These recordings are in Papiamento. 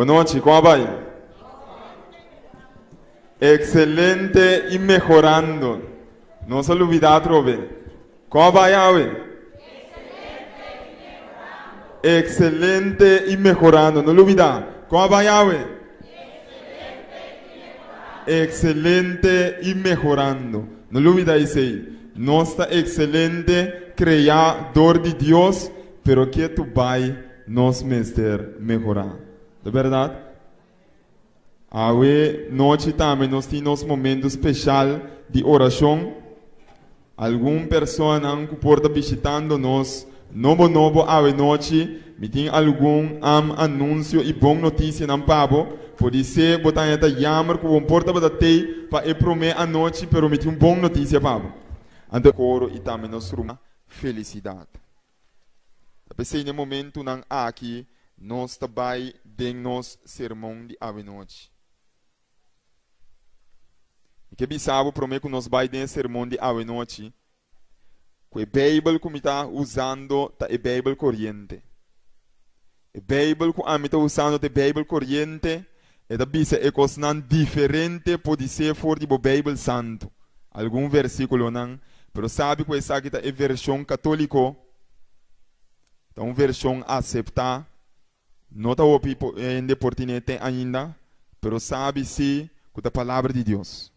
Bon nochi, kon a bai? Ekselente i mehorando. Nos a lubidá atrobe. Kon a bai awe? Ekselente i mehorando. No lubidá. Kon a bai awe? Ekselente i mehorando. No lubidá esei. Nos ta ekselente, kreá dor di Dios, pero ketu bai nos mester mehorá. Ta bèrdat? Awe nochi tambe nos tin nos momento speshal di orashon. Algun personanan ku por ta bishitando nos nobo nobo awe nochi, mi tin algun am anunsio i bon notisianan pa bo. Podisé bo ta haña ta yamer ku bo por tabata tei pa e promé anochi, pero mi tin un bon notisia pa bo. Anto koro i tambe nos ruman felisidat. Ta p'esei n'e momentunan aki nos ta bai den nos sermon di awenochi. Mi ke bisa bo promé ku nos bai den e sermon di awenochi ku e Beibel ku mi ta usando ta e Beibel Koriente. E Beibel ku ami ta usando ta e Beibel Koriente, e ta bisa e kosnan diferente podisé for di bo Beibel Santu, algun versíkulonan, pero sabi ku esaki ta e vershon katóliko, ta un vershon aseptá, no ta hopi hende por tine te ainda, pero sabi sí ku ta Palabra di Dios.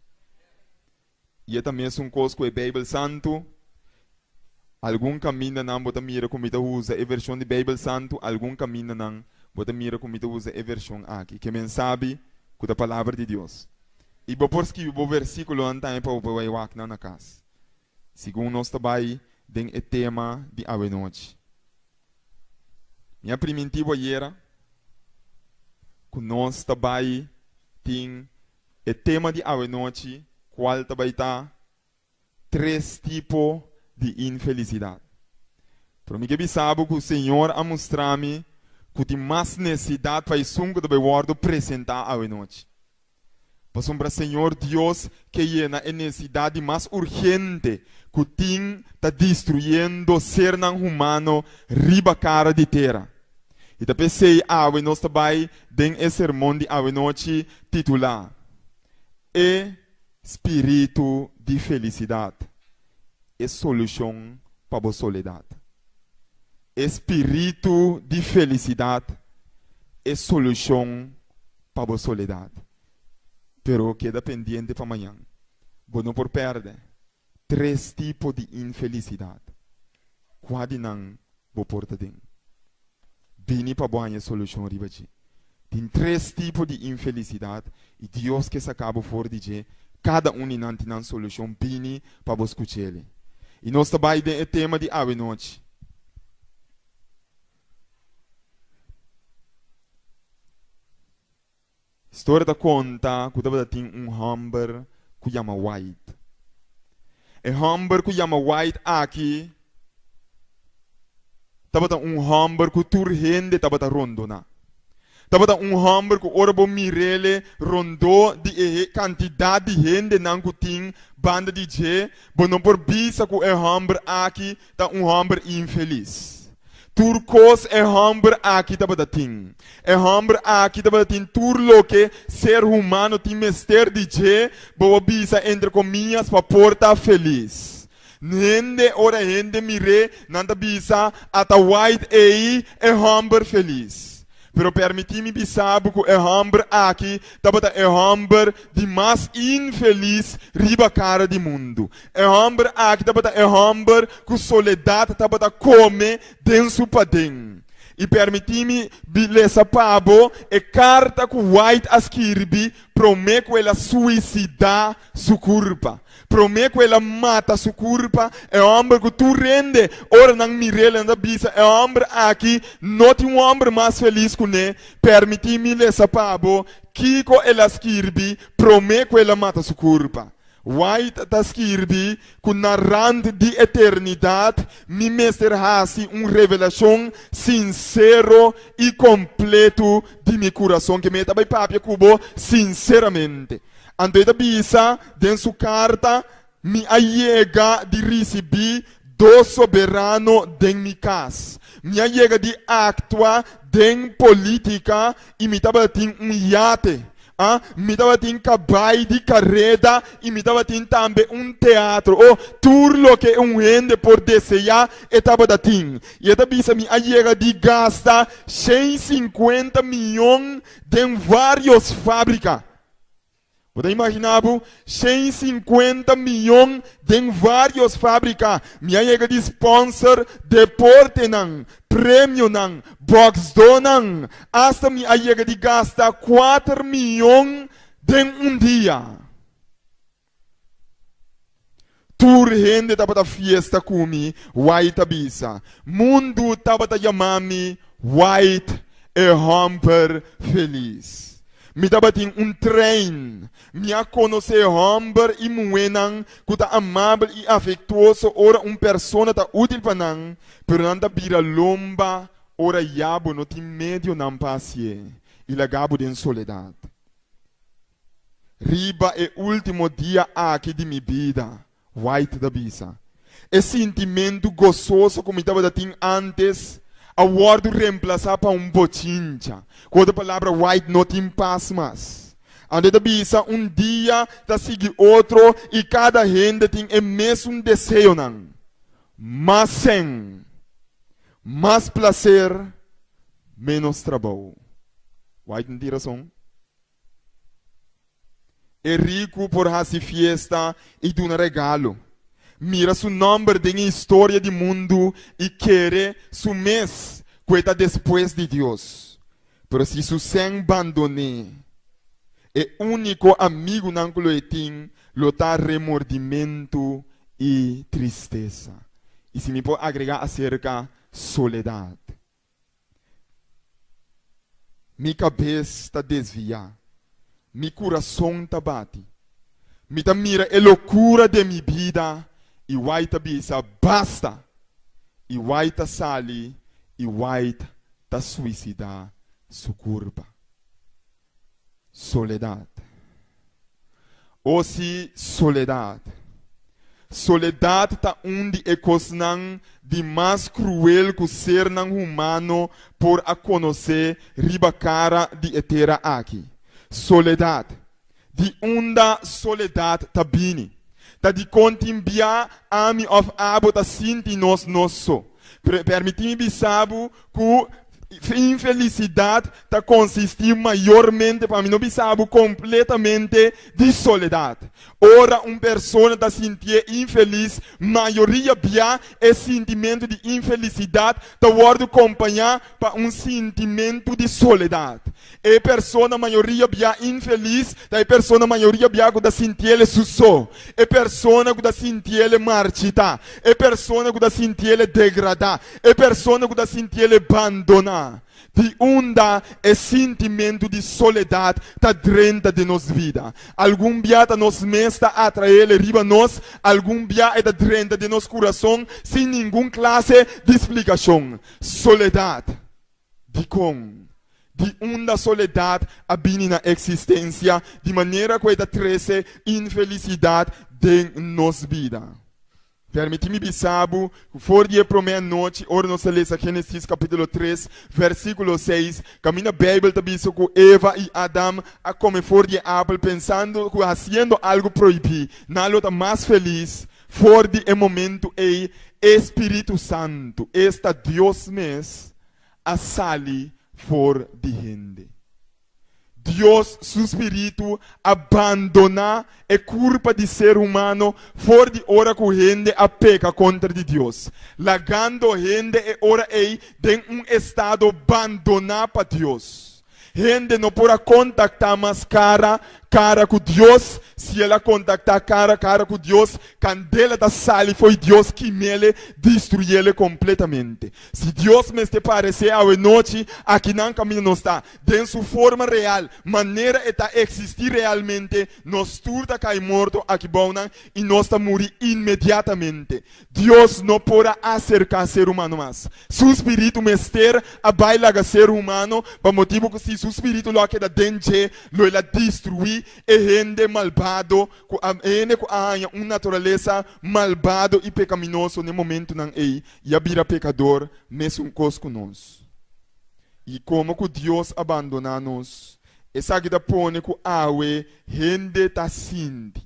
I e ta mesun kos ku e Beibel Santu. Algun kamindanan bo ta mira ku mi ta usa e vershon di Beibel Santu, algun kamindanan bo ta mira ku mi ta usa e vershon aki. Ke men sabi ku ta Palabra di Dios. I bo por skibi bo versíkulonan tambe pa bo por bai wak nan na kas, segun nos ta bai den e tema di awenochi. Mi a primintí bo ayera ku nos ta bai tin E tema di awenochi cual ta bay ta Tres tipo di infelicidad. Pero mi ke bisa bo cu Señor a mustra mi cu tin mas necesidad pa esun cu ta bay wordo presenta awenochi. Pasobra Señor Dios ke yena e necesidad di mas urgente cu tin ta destruyendo sernan humano riba cara di tera. I ta p'esei awe nos ta bai den e sermon di awenochi titulá, E Spiritu di Felisidat, E Solushon pa Bo Soledat. E Spiritu di Felisidat, E Solushon pa Bo Soledat. Pero keda pendiente pa mañan. Bo no por pèrdè. Tres tipo di infelisidat. Kua di nan bo por ta den? Bini pa bo haña solushon riba dje. Tin tres tipo di infelisidat i Dios ke saka bo for di dje. Kada un di nan tin nan solushon. Bini pa bo skuch'el. I nos ta bai den e tema di awe nochi. Storia ta konta ku tabata tin un hòmber ku yama White. E hòmber ku yama White aki tabata un hòmber ku tur hende tabata rondoná. Tabata un hòmber ku ora bo mir'é rondó di e kantidat di hendenan ku tin banda di dje, bo no por bisa ku e hòmber aki ta un hòmber infelis. Tur kos e hòmber aki tabata tin. E hòmber aki tabata tin tur loke ser humano tin mester di dje, bo a bisa entre komias, pa por ta felis. Hende, ora hende mir'é, nan ta bisa, Ata White ei, e hòmber felis. Pero permití mi bisa bo ku e hòmber aki tabata e hòmber di mas infelis riba kara di mundu. E hòmber aki tabata e hòmber ku soledat tabata kome den su paden. I permití mi lesa pa bo e karta ku White a skirbi promé ku el a suisidá su kurpa. Promé ku el a mata su kurpa, e hòmber ku tur hende ora nan mir'é nan ta bisa, E hòmber aki no tin un hòmber mas felis kuné. Permití mi lesa pa bo kiko el a skirbi promé ku el a mata su kurpa. White ta skirbi ku na rant di eternidat mi mester hasi un revelashon sinsero i kompletu di mi kurason, ke mi ta bai papia ku bo sinseramente. Anto e ta bisa den su karta, Mi a yega di risibí dos soberano den mi kas. Mi a yega di aktua. den polítika i mi tabatin un yate. A Mi tabatin kabai di kareda i mi tabatin tambe un teatro. O, tur loke un hende por deseá e tabata tin. I e ta bisa, Mi a yega di gasta 150 mion den vários fábrika. Bo ta imaginá bo? 150 mion den vários fábrika. Mi a yega di sponsor deportenan, premionan, bòksdónan. Asta mi a yega di gasta kuater mion den un dia. Tur hende tabata fiesta ku mi, White ta bisa. Mundu tabata yama mi White e hòmber felis. Mi tabatin un trein. Mi a konosé hòmber i muhénan ku ta amabel i afektuoso ora un persona ta útil pa nan, pero nan ta bira lomba ora ya bo no tin medionan pa hasié i laga bo den soledat. Riba e último dia aki di mi bida, White ta bisa, e sintimentu gososo ku mi tabata tin ántes a wòrdu remplasá pa un bochincha. Ku otro palabra, White no tin pas mas. Anto e ta bisa, Un dia ta sigui otro i kada hende tin e mesun deseonan, mas sèn, mas plaser, ménos trabou. White no tin rason? E riku por hasi fiesta i duna regalo, mira su nòmber den e historia di mundu i kere su mes ku e ta despues di Dios. Pero si su sèn bandon'é, e úniko amigunan ku lo e tin lo ta remordimentu i tristesa. I si mi por agregá aserka soledat. Mi kabes ta desviá, mi kurason ta bati. Mi ta mira e lokura den mi bida i White ta bisa, Basta! I White ta sali i White ta suisidá su kurpa. Soledat. O si, soledat. Soledat ta un di e kosnan di mas kruel ku sernan humano por a konosé riba kara di e tera aki. Soledat. Di unda soledat ta bini? Ta dikon tin bia ami òf abo ta sinti nos nos so? Permití mi bisa bo ku infelisidat ta konsistí mayormente, pa mi no bisa bo kompletamente, di soledat. Ora un persona ta sintié infelis, mayoria bia e sintimentu di infelisidat ta wòrdu kompañá pa un sintimentu di soledat. E persona mayoria bia infelis ta e persona mayoria bia ku ta sintiele su so, e persona ku ta sintiele marchitá, e persona ku ta sintiele degradá, e persona ku ta sintiele bandoná. Di unda e sintimentu di soledat ta drenta den nos bida? Algun bia ta nos mes ta atraele riba nos, algun bia e ta drenta den nos kurason sin ningun klase di splikashon. Soledat. Dikon? Di unda soledat a bini na eksistensia di manera ku e ta trese infelisidat den nos bida? Permití mi bisa bo ku for di e promé anochi ora nos ta lesa Génesis kapítulo tres, versíkulo seis, kaminda Beibel ta bisa ku Eva i Adam a kome for di e apel pensando ku hasiendo algu prohibí nan lo ta mas felis, for di e momentu ei e spiritu santu, esta Dios mes, a sali for di hende. Dios su spiritu a bandoná e kurpa di ser humano for di ora ku hende a peka kontra di Dios, lagando hende e ora ei den un estado bandoná pa Dios. Hende no por a kontaktá mas kara kara ku Dios. Si el a kontaktá kara kara ku Dios, kandela ta sali fo'i Dios kim'ele, destruy'ele kompletamente. Si Dios mester paresé awe nochi akinan kaminda nos ta, den su forma real, manera e ta eksistí realmente, nos tur ta kai morto aki bounan i nos ta muri inmediatamente. Dios no por a aserká ser humano mas. Su spiritu mester a bai laga ser humano pa motibu ku si su spiritu lo a keda den dje, lo el a destruí e hende malbado ku a hende ku a haña un naturalesa malbado i pekaminoso n'e momentunan ei i a bira pekador mesun kos ku nos. I komo ku Dios a bandoná nos, esaki ta pone ku awe hende ta sinti,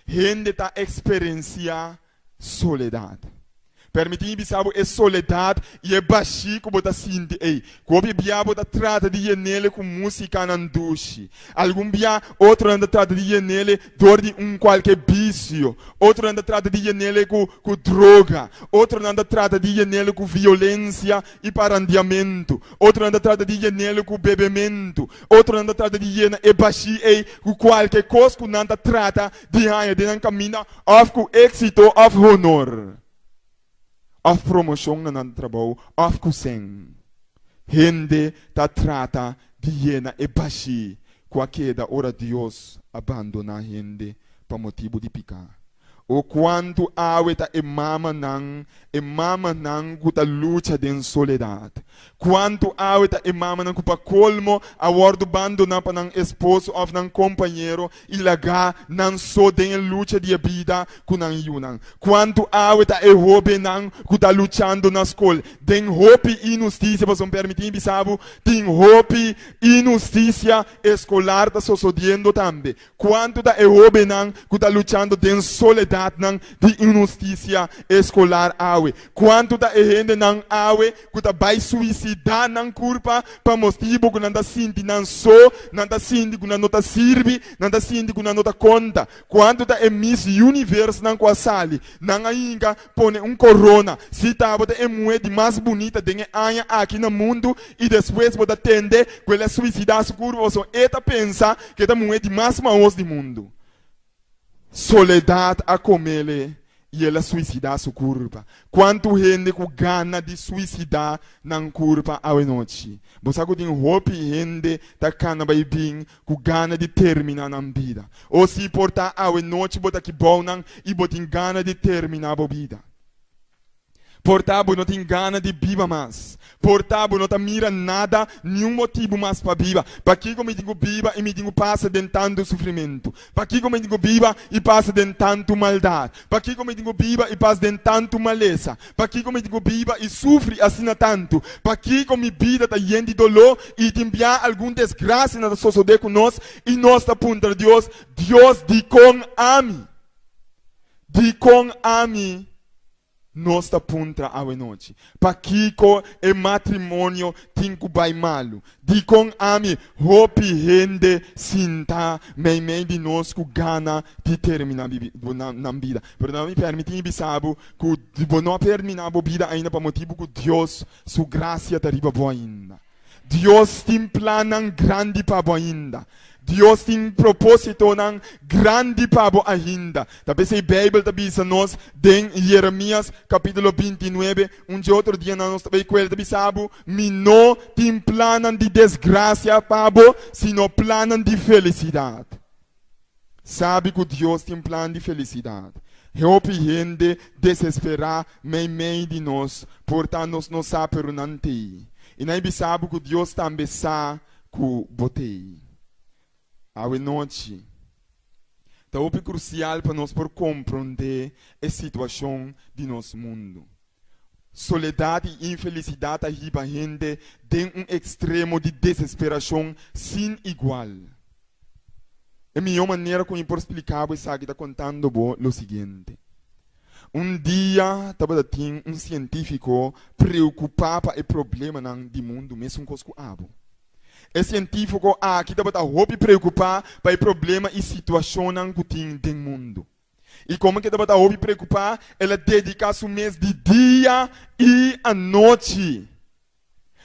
hende ta eksperensiá soledat. Permití mi bisa bo e soledat i e bashí ku bo ta sinti ei. Ku hopi bia bo ta trata di yen'ele ku músikanan dushi. Algun bia otronan ta trata di yen'ele dor di un kualke bisio. Otronan ta trata di yen'ele ku ku droga. Otronan ta trata di yen'ele ku violensia i parandiamentu. Otronan ta trata di yen'ele ku bebementu. Otronan ta trata di yena e bashí ei ku kualke kos ku nan ta trata di haña den nan kaminda òf ku éksito òf honor òf promoshon na nan trabou òf ku sèn. Hende ta trata di yena e bashí ku a keda ora Dios a bandoná hende pa motibu di piká. O kuantu awe ta e mamanan, e mamanan ku ta lucha den soledat! Kuantu awe ta e mamanan ku pa kolmo a wòrdu bandoná pa nan esposo òf nan kompañero i lagá nan so den e lucha di e bida ku nan yunan! Kuantu awe ta e hóbennan ku ta luchando na skol den hopi inhustisia, pasobra permití mi bisa bo, tin hopi inhustisia eskolar ta sosodiendo tambe. Kuantu ta e hóbennan ku ta luchando den soledatnan di inhustisia eskolar awe? Kuantu ta e hendenan awe ku ta bai suisidá nan kurpa pa motibu ku nan ta sinti nan so, nan ta sinti ku nan no ta sirbi, nan ta sinti ku nan no ta konta? Kuantu ta e Miss Universenan ku a sali, nan a hinka pone un korona si tabata e muhé di mas bunita den e aña aki na mundu i despues bo ta tende ku el a suisidá su kurpa pasobra e ta pensa ku e ta muhé di mas mahos di mundu. Soledat a komele i el a suisidá su kurpa. Kuantu hende ku gana di suisidá nan kurpa awenochi? Bo sa ku tin hopi hende ta kana bai bin ku gana di terminá nan bida. O si por ta awe nochi bo ta ki bou nan i bo tin gana di terminá bo bida. Por ta bo no tin gana di biba mas. Por ta bo no ta mira nada, niun motibu mas pa biba. Pakiko mi tin ku biba i mi tin ku pasa den tantu sufrimentu? Pakiko mi tin ku biba i pasa den tantu maldat? Pakiko mi tin ku biba i pasa den tantu malesa? Pakiko mi tin ku biba i sufri asina tantu? Pakiko mi bida ta yen di doló i tin bia algun desgrasianan ta sosodé ku nos i nos ta puntra Dios, Dios, dikon ami? Dikon ami? Nos ta puntra awenochi, Pakiko e matrimonio tin ku bai malu? Dikon ami hopi hende sinta meimei di nos ku gana di terminá nan bida? Pero nan mi permití mi bisa bo ku bo no a terminá bo bida ainda pa motibu ku Dios su grasia ta riba bo ainda. Dios tin plannan grandi pa bo ainda. Dios tin propósitonan grandi pa bo ainda. Ta p'esei Beibel ta bisa nos den Jeremias kapítulo 29, un dje otro dianan nos ta bai ku el, ta bisa bo, Mi no tin plannan di desgrasia pa bo, sino plannan di felisidat. Sabi ku Dios tin plan di felisidat. Hopi hende desesperá meimei di nos, por ta nos no sa pero nan t'ei. I nan bisa bo ku Dios tambe sa ku bo t'ei. Awe nochi, ta hopi krusial pa nos por komprondé e situashon di nos mundu. Soledat i infelisidat ta hiba hende den un ekstremo di desesperashon sin igual. E mihó manera ku mi por splika bo esaki ta kontando bo lo siguiente. Un dia tabata tin un sientífiko preokupá pa e problemanan di mundu mesun kos ku abo. E sientífiko aki tabata hopi preokupá pa e problema i situashonnan ku tin den mundu. I komo ke tabata hopi preokupá, el a dediká su mes di dia i anochi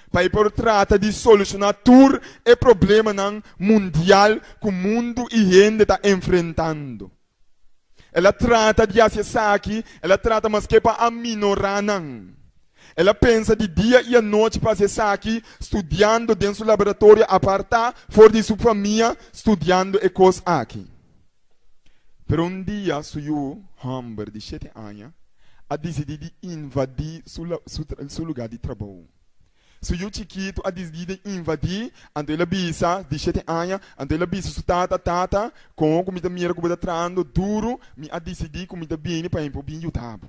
pa e por trata di solushoná tur e problemanan mundial ku mundu i hende ta enfrentando. El a trata di hasi esaki, el a trata maske pa aminorá nan. El a pensa di dia i anochi pa hasi esaki, studiando den su laboratorio apartá for di su famia, studiando e kos aki. Pero un dia su yu hòmber di shete aña a disidí di invadí su lugá di trabou. Su yu chikitu a disidí di invadí, anto el a bisa, di shete aña, anto el a bisa su tata, Tata, komo ku mi ta mira ku bo ta trahando duru, mi a disidí ku mi ta bini pa mi por bin yuda bo.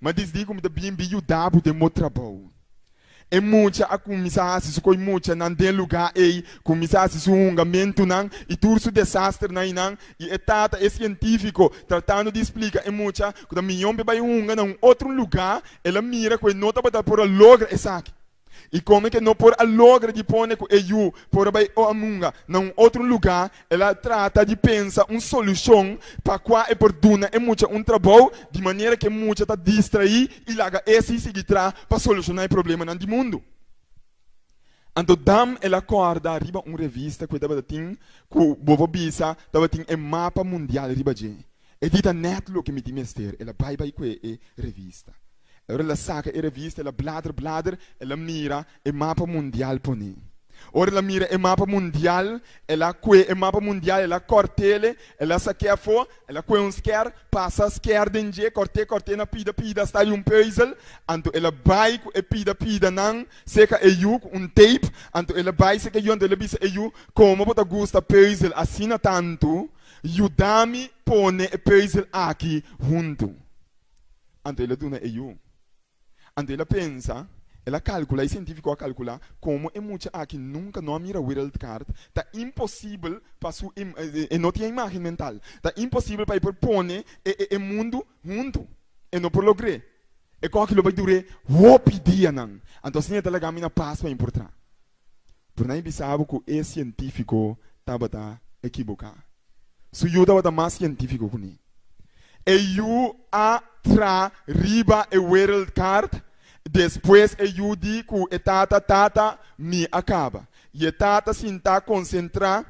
Mi a disidí ku mi ta bin bin yuda bo den bo trabou. E mucha a kuminsá hasi su koi muchanan den lugá ei, kuminsá hasi su hungamentunan i tur su desasternan einan, i e tata, e sientífiko, tratando di splika e mucha ku ta mihó p'e bai hunga na un otro lugá, el a mira ku e no tabata por a logra esaki. I komo ke no por a logra di pone ku e yu por a bai hunga na un otro lugá, el a trata di pensa un solushon pa kua e por duna e mucha un trabou di manera ku e mucha ta distraí i laga esi sigui tra pa solushoná e problemanan di mundu. Anto dam el a kòrda riba un revista ku e tabata tin ku bo por bisa tabatin e mapa mundial riba dje. E di ta nèt loke mi tin mester. El a bai bai kue e revista. Ora el a saka e revista, el a blader blader, el a mira e mapa mundial poné. Ora el a mira e mapa mundial, el a kue e mapa mundial, el a kòrt'ele, el a sak'é afó, el a kue un skèr, pasa skèr den dje, kòrt'é kòrt'é na pida pida hasta di un pùizel. Anto el a bai ku e pida pidanan seka e yu ku un tape. Anto el a bai seka e yu, anto el a bisa e yu, Komo bo ta gusta pùizel asina tantu, yuda mi pone e pùizel aki huntu. Anto el a duna e yu. Anto el a pensa, el a kalkulá, e sientífiko a kalkulá, komo e mucha aki nunka no a mira wereldkaart, ta imposibel pa su, e no tin e imágen mental, ta imposibel pa e por pone e e mundu huntu. E no por logr'é. E kòki lo bai dur'é hopi dianan. Anto asina e ta laga mi na pas pa mi por traha. Pero nan bisa bo ku e sientífiko tabata ekiboká. Su yu tabata mas sientífiko ku ni. E yu a tra riba e wereldkaart, despues e yu di ku e tata, Tata, mi a kaba. I e tata sintá konsentrá,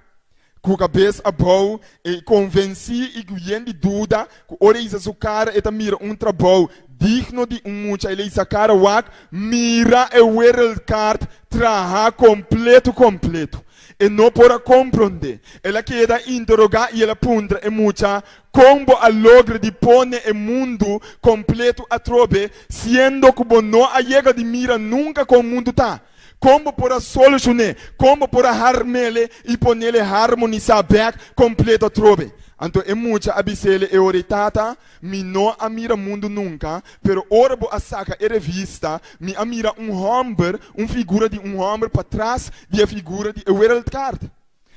ku kabes abou, i konvensí i ku yen di duda ku ora e hisa su kara e ta mira un trabou digno di un mucha. El a hisa kara wak, mira e wereldkaart traha kompletu kompletu. E no por a komprondé. El a keda interogá i el a puntra e mucha, Kon bo a logra di pone e mundu kompletu atrobe, siendo ku bo no a yega di mira nunka kon mundu ta? Kon bo por a solushon'é? Kon bo por a harm'ele i pon'ele harmonisá bèk kompleto atrobe? Anto e mucha a bis'ele e ora ei, Tata, mi no a mira mundu nunka, pero ora bo a saka e revista, mi a mira un hòmber, un figura di un hòmber patras di e figura di e wereldkaart,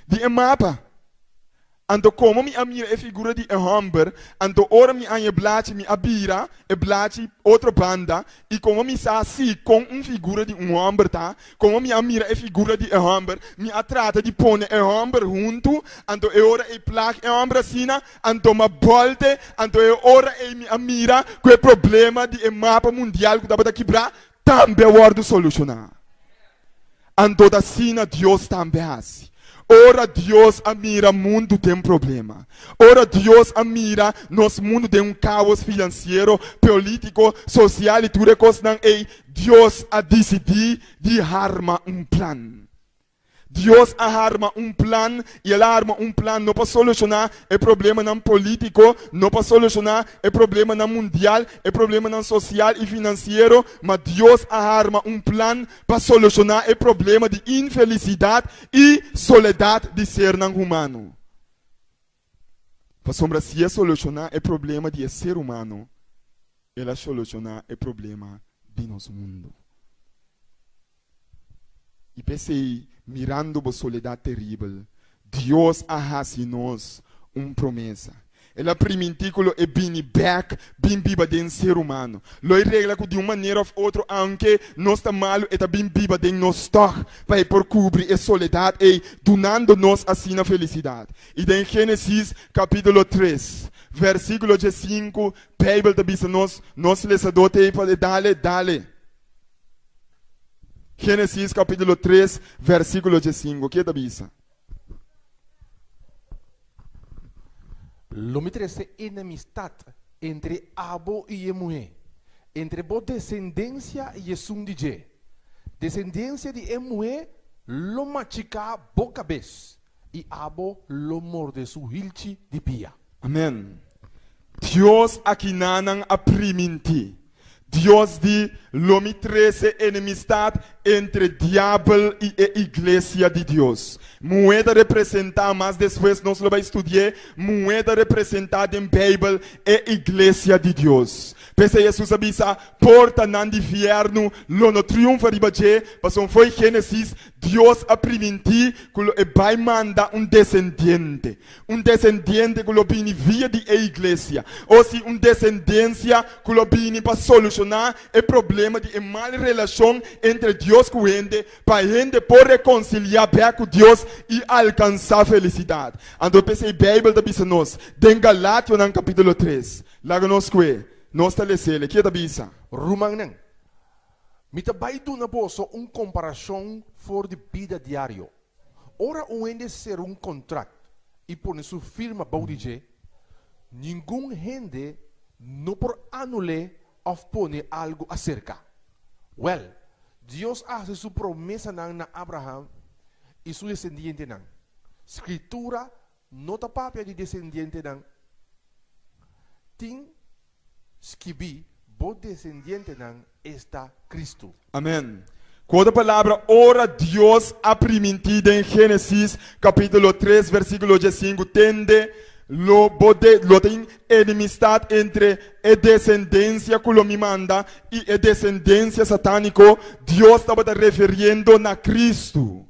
di e mapa. Anto komo mi a mira e figura di e hòmber, anto ora mi haña e blachi mi a bira e blachi otro banda, i komo mi sa si kon un figura di un hòmber ta, komo mi a mira e figura di e hòmber, mi a trata di pone e hòmber huntu, anto e ora ei plak e hòmber asina, anto m'a bòlte, anto e ora ei mi a mira ku e problema di e mapa mundial ku tabata kibrá tambe a wòrdu solushoná. Anto ta asina Dios tambe hasi. Ora Dios a mira mundu den problema, ora Dios a mira nos mundu den un kaos finansiero, polítiko, sosial i tur e kosnan ei, Dios a disidí di harma un plan. Dios a harma un plan i el a harma un plan no pa solushoná e problemanan polítiko, no pa solushoná e problemanan mundial, e problemanan sosial i finansiero, ma Dios a harma un plan pa solushoná e problema di infelisidat i soledat di sernan humano. Pasobra si e solushoná e problema di e ser humano, el a solushoná e problema di nos mundu. I p'esei, mirando bo soledat teribel, Dios a hasi nos un promesa. El a primintí ku lo e bini bèk bin biba den ser humano. Lo e regla ku di un manera òf otro, aunke nos ta malu, e ta bin biba den nos tòg pa e por kubri e soledat ei, dunando nos asina felisidat. I den Génesis kapítulo tres, versíkulo diesinku, Beibel ta bisa nos, Nos lesadó t'ei pa e dale, dale. Génesis kapítulo tres, versíkulo diesinku, ke ta bisa? Lo mi trese enemistat entre abo i e muhé, entre bo desendensia i esun di dje. Desendensia di e muhé lo machiká bo kabes, i abo lo morde su hilchi di pia. Amèn. Dios akinanan a primintí. Dios di, Lo mi trese enemistat entre diabel i e iglesia di Dios. Muhé ta representá, mas despues nos lo bai studi'é, muhé ta representá den Beibel e iglesia di Dios. P'esei Hesus a bisa, Portanan di fièrnu lo no triunfa riba dje, pasobra fo'i Génesis Dios a primintí ku lo e bai manda un desendiente. Un desendiente ku lo bini via di e iglesia, o si un desendensia ku lo bini pa solushoná e problema di e mal relashon entre Dios ku hende, pa hende por rekonsiliá bèk ku Dios i alkansá felisidat. Anto p'esei Beibel ta bisa nos den Galationan kapítulo tres, laga nos kue, nos ta les'el, ke ta bisa? Rumannan, mi ta bai duna boso un komparashon for di bida diario. Ora un hende sera un kontrakt i pone su firma bou di dje, ningun hende no por anul'é òf pone algu aserka. Wèl, Dios a hasi su promesanan na Abraham i su desendientenan. Skritura no ta papia di desendientenan. Tin skibí, Bo desendientenan, esta Kristu. Amèn. Ku otro palabra, ora Dios a primintí den Génesis kapítulo tres versíkulo diesinku, Tende, lo bo de, lo tin enemistat entre e desendensia ku lo mi manda i e desendensia satániko, Dios tabata refiriendo na Kristu.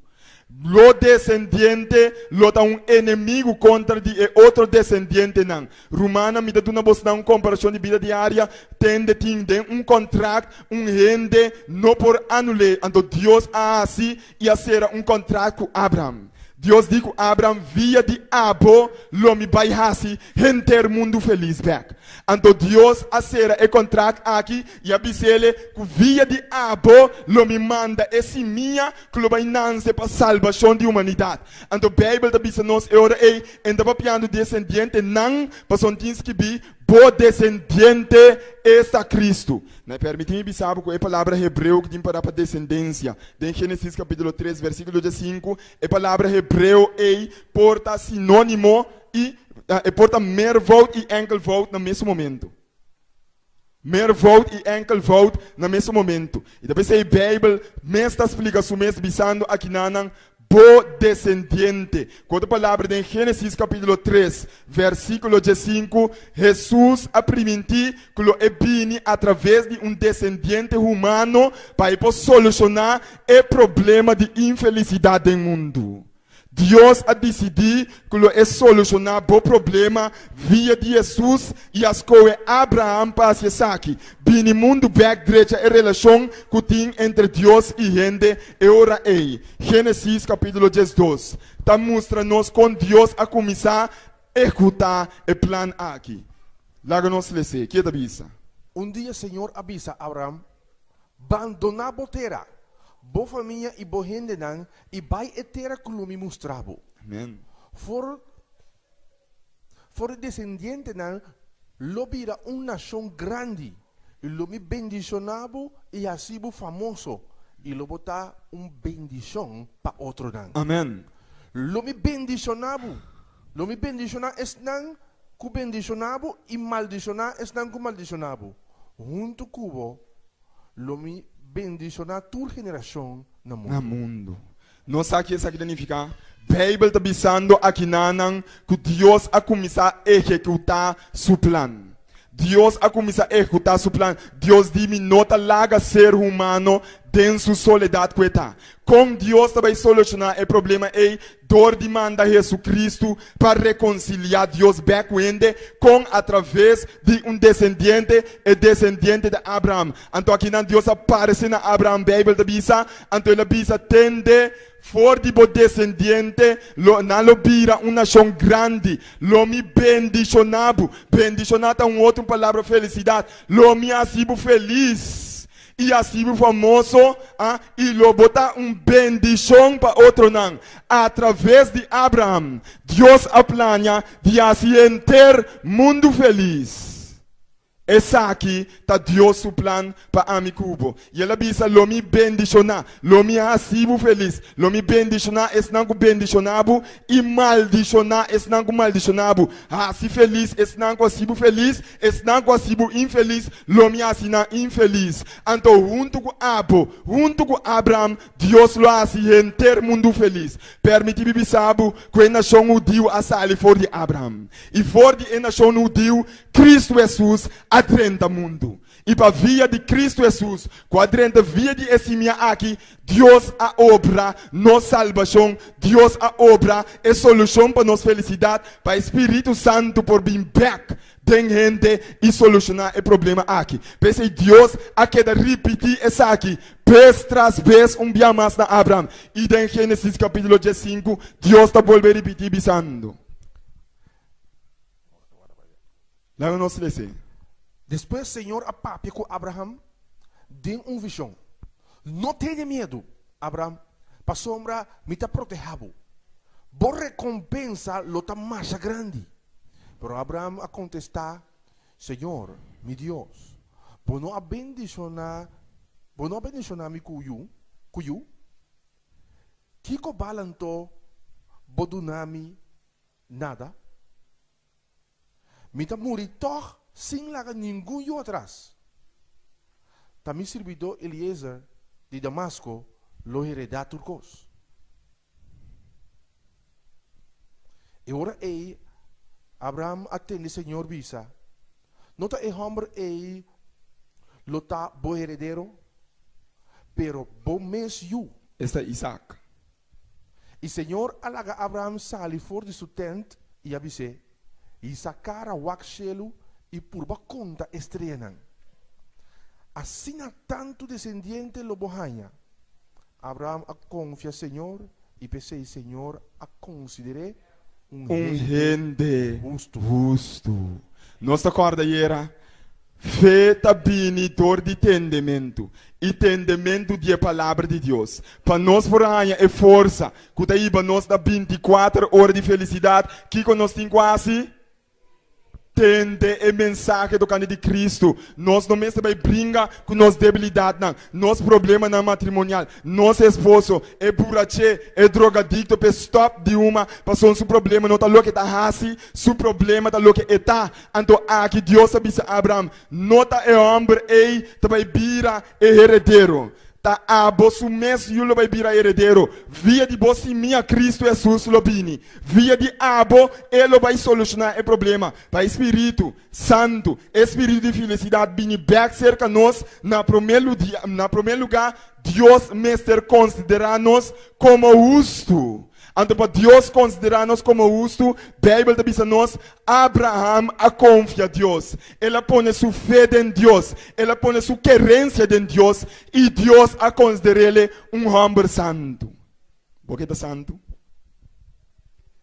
Lo desendiente lo ta un enemigu kontra di e otro desendientenan. Rumannan, mi ta duna bosnan un komparashon di bida diaria, Tende tin den un kontrakt, un hende no por anul'é. Anto Dios a hasi i a sera un kontrakt ku Abraham. Dios di ku Abraham, Via di abo lo mi bai hasi henter mundu felis bèk. Anto Dios a sera e kontrakt aki i a bis'ele ku via di abo lo mi manda e simia ku lo bai nanse pa salbashon di humanidat. Anto Beibel ta bisa nos e ora ei, E ta papiando desendientenan, pasobra tin skibí, Bo desendiente esta Kristu. Na e permití mi bisa bo ku e palabra hebreo ku tin pará pa desendensia den Génesis kapítulo tres versíkulo diesinku, e palabra hebreo ei por ta sinónimo i e por ta meervoud i enkelvoud na mesun momento. Meervoud i enkelvoud na mesun momento. I ta p'esei Beibel mes ta splika su mes bisando akinanan, Bo desendiente. Ku otro palabra, den Génesis kapítulo tres, versíkulo diesinku, Hesus a primintí ku lo e bini atraves di un desendiente humano pa e por solushoná e problema di infelisidat den mundu. Dios a disidí ku lo e solushoná bo problema via di Hesus i a skohe Abraham pa hasi esaki. Bini mundu bèk drecha e relashon ku tin entre Dios i hende e ora ei. Génesis kapítulo 12 ta mustra nos kon Dios a kuminsá ehekutá e plan aki. Laga nos les'é. Ke ta bisa? Un dia Señor a bisa Abraham, Bandoná bo tera, bo famia i bo hendenan i bai e tera ku lo mi mustra bo. Amen. For for di desendientenan lo bira un nashon grandi, i lo mi bendishoná bo i hasi bo famoso, i lo bo ta un bendishon pa otronan. Amen. Lo mi bendishoná bo, lo mi bendishoná esnan ku bendishoná bo i maldishoná esnan ku maldishoná bo. Huntu ku bo lo mi bendishoná tur generashon na Na mundu. Nos sa ki esaki ta nifiká? Beibel ta bisando akinanan ku Dios a kuminsá ehekutá su plan. Dios a kuminsá ehekutá su plan. Dios di, Mi no ta laga ser humano den su soledat ku e ta. Kon Dios ta bai solushoná e problema ei? Dor di manda Hesukristu pa rekonsiliá Dios bèk ku hende. Kon? Atraves di un desendiente, e desendiente di Abraham. Anto akinan Dios a parese na Abraham, Beibel ta bisa, anto el a bisa, Tende, for di bo desendiente lo nan lo bira un nashon grandi. Lo mi bendishoná bo. Bendishoná ta un otro palabra felisidat. Lo mi hasi bo felis. I hasi bo famoso, a i lo bo ta un bendishon pa otronan. Atraves di Abraham, Dios a plania di hasi henter mundu felis. Esaki ta Dios su plan pa ami ku bo. I el a bisa, Lo mi bendishoná, lo mi hasi bo felis, lo mi bendishoná esnan ku bendishoná bo i maldishoná esnan ku maldishoná bo. Hasi felis esnan ku hasi bo felis, esnan ku hasi bo infelis, lo mi hasi nan infelis. Anto huntu ku abo, huntu ku Abraham, Dios lo hasi henter mundu felis. Permití mi bisa bo ku e nashon hudiu a sali for di Abraham. I for di e nashon hudiu, Kristu Hesus a drenta mundu. I pa via di Kristu Hesus, ku a drenta via di e simia aki, Dios a obra nos salbashon, Dios a obra e solushon pa nos felisidat, pa e Spiritu Santu por bin bèk den hende i solushoná e problema aki. P'esei Dios a keda ripití esaki bes tras bes un bia mas na Abraham. I den Génesis kapítulo diesinku, Dios ta bolbe ripití bisando. Laga nos lese. Despues Señor a papia ku Abraham den un vishon, No tene miedu, Abraham, pasobra mi ta protehá bo. Bo rekompensa lo ta masha grandi. Pero Abraham a kontestá, Señor, mi Dios, bo no a bendishoná, bo no a bendishoná mi ku yu, ku yu? Kiko bal anto bo duna mi Nada. Mi ta muri tòg sin laga ningun yu atras. Ta mi sirbidó Eliezer di Damasko lo heredá tur kos. E ora ei Abraham a tende Señor bisa, No ta e hòmber ei lo ta bo heredero, pero bo mes yu. Esta Isaac. I Señor a laga Abraham sali for di su tent i a bis'é, Hisa kara wak shelu i purba konta e streanan. Asina tantu desendiente lo bo haña. Abraham a konfia Señor i p'esei Señor a konsider'é un Un hende hende hustu. hustu. Nos ta kòrda ayera Fe ta bini dor di tendementu, i tendementu di e Palabra di Dios. Pa nos por haña e forsa ku ta hiba nos na bintikuater ora di felisidat, kiko nos tin ku hasi? Tende e mensahe tokante di Kristu. Nos no mester bai bringa ku nos debilidatnan, nos problemanan matrimonial, nos esposo, e buraché, e drogadikto p'e stòp di huma, pasobra su problema no ta loke e ta hasi, su problema ta loke e ta. Anto aki Dios a bisa Abraham, No ta e hòmber ei ta bai bira e heredero. Ta abo su mes yu lo bai bira heredero. Via di bo simia Kristu Hesus lo bini. Via di abo e lo bai solushoná e problema. Pa e spiritu santu, e spiritu di felisidat bini bèk serka nos, na promé na promé lugá Dios mester konsiderá nos komo hustu. Anto pa Dios konsiderá nos komo hustu, Beibel ta bisa nos, Abraham a konfia Dios. El a pone su fe den Dios. El a pone su kerensia den Dios, i Dios a konsider'é un hòmber santu. Bo ke ta santu?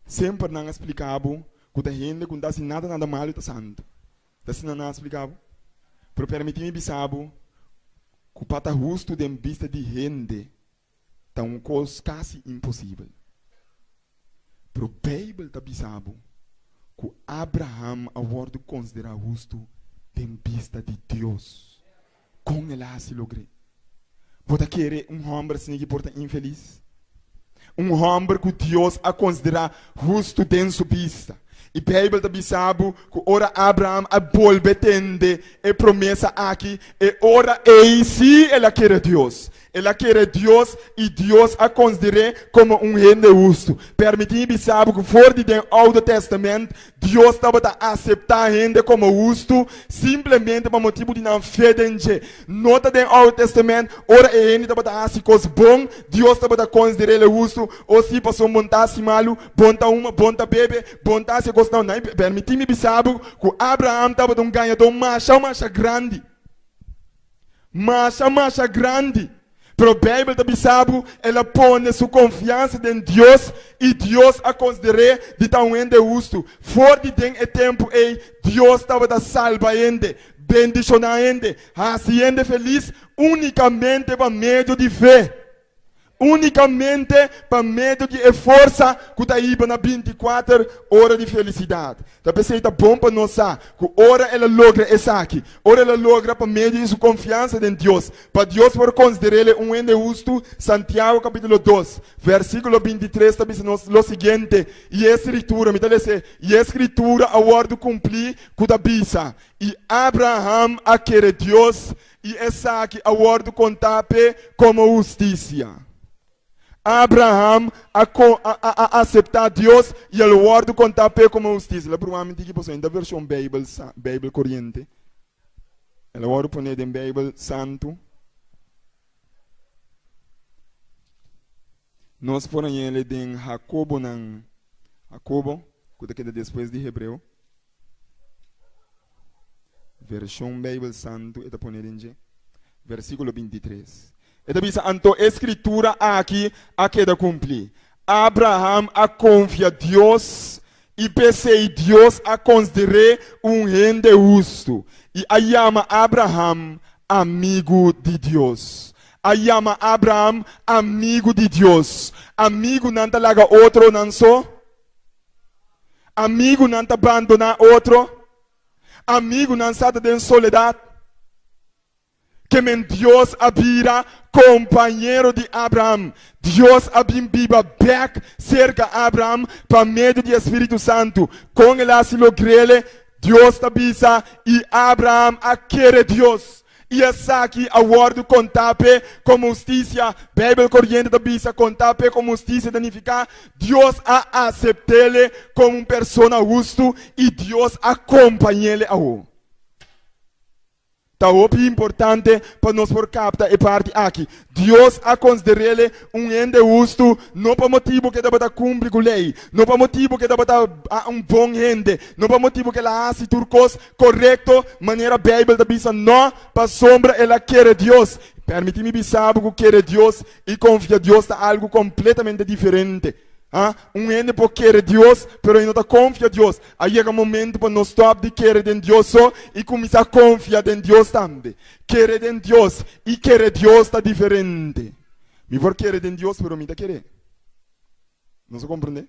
Semper nan a splika bo ku ta hende ku no ta hasi nada nada malu ta santu. Ta asina nan a splika bo? Pero permití mi bisa bo ku pa ta hustu den bista di hende ta un kos kasi imposibel. Pero Beibel ta bisa bo ku Abraham a wòrdu konsiderá hustu den bista di Dios. Kon el a hasi logr'é? Bo ta kere un hòmber asina ki por ta infelis? Un hòmber ku Dios a konsiderá hustu den su bista. I Beibel ta bisa bo ku ora Abraham a bolbe tende e promesa aki, e ora ei sí el a kere Dios. El a kere Dios i Dios a konsider'é komo un hende hustu. Permití mi bisa bo ku for di den Oude Tèstamènt, Dios tabata aseptá hende komo hustu simplemente pa motibu di nan fe den dje. No ta den Oude Tèstamènt, ora e hende tabata hasi kos bon, Dios tabata konsider'é el hustu, o si pasobra bon ta hasi malu, bon ta huma, bon ta bebe, bon ta hasi e kosnan. Permití mi bisa bo ku Abraham tabata un gañadó masha masha grandi. Masha masha grandi. Pero Beibel ta bisa bo, el a pone su konfiansa den Dios i Dios a konsider'é di ta un hende hustu. For di den e tempu ei, Dios tabata salba hende, bendishoná hende, hasi hende felis únikamente pa medio di fe. Únikamente pa medio di e forsa ku ta hiba na 24 ora di felisidat. Ta p'esei ta bon pa nos sa ku ora el a logra esaki, ora el a logra pa medio di su konfiansa den Dios, pa Dios por konsider'é un hende hustu, Santiago kapítulo 2, versíkulo 23 ta bisa nos lo siguiente, I e Skritura, mi ta les'é, i e Skritura a wòrdu kumplí ku ta bisa, I Abraham a kere Dios, i esaki a wòrdu kontá p'e komo hustisia. Abraham a a aseptá Dios i el wòrdu kontá p'e komo hustisia. La bruma mi diki pasobra ta vershon Beibel Beibel Koriente. El a wòrdu poné den Beibel Santu. Nos por hañ'el den Hakobonan, Hakobo, ku ta keda despues di Hebreo. Vershon Beibel Santu e ta pone den dje. Versíkulo 23. E ta bisa, Anto e skritura aki a keda kumplí, Abraham a konfia Dios, i p'esei Dios a konsider'é un hende hustu, i a yama Abraham amigu di Dios. A yama Abraham amigu di Dios. Amigunan ta laga otronan so? Amigunan ta bandoná otro? Amigunan sa ta den soledat? Ke men Dios a bira kompañero di Abraham. Dios a bin biba bèk serka Abraham pa medio di e Spiritu Santu. Kon el a hasi logr'el? Dios ta bisa, I Abraham a kere Dios, i esaki a wòrdu kontá p'e komo hustisia. Beibel Koriente ta bisa, Kontá p'e komo hustisia ta nifiká Dios a asept'el komo un persona hustu i Dios a kompañ'el awor. Ta hopi importante pa nos por kapta e parti aki. Dios a konsider'el un hende hustu no pa motibu ku e tabata kumpli ku lei, no pa motibu ku e tabata un bon hende, no pa motibu ku el a hasi tur kos korekto manera Beibel ta bisa, nò, pasobra el a kere Dios. Permití mi bisa bo ku kere Dios i konfia Dios ta algu kompletamente diferente. Ha? Un hende por kere Dios, pero e no ta konfia Dios. A yega momento pa nos stòp di kere den Dios so i kuminsá konfia den Dios tambe. Kere den Dios i kere Dios ta diferente. Mi por kere den Dios, pero mi ta ker'é. Nos a komprendé?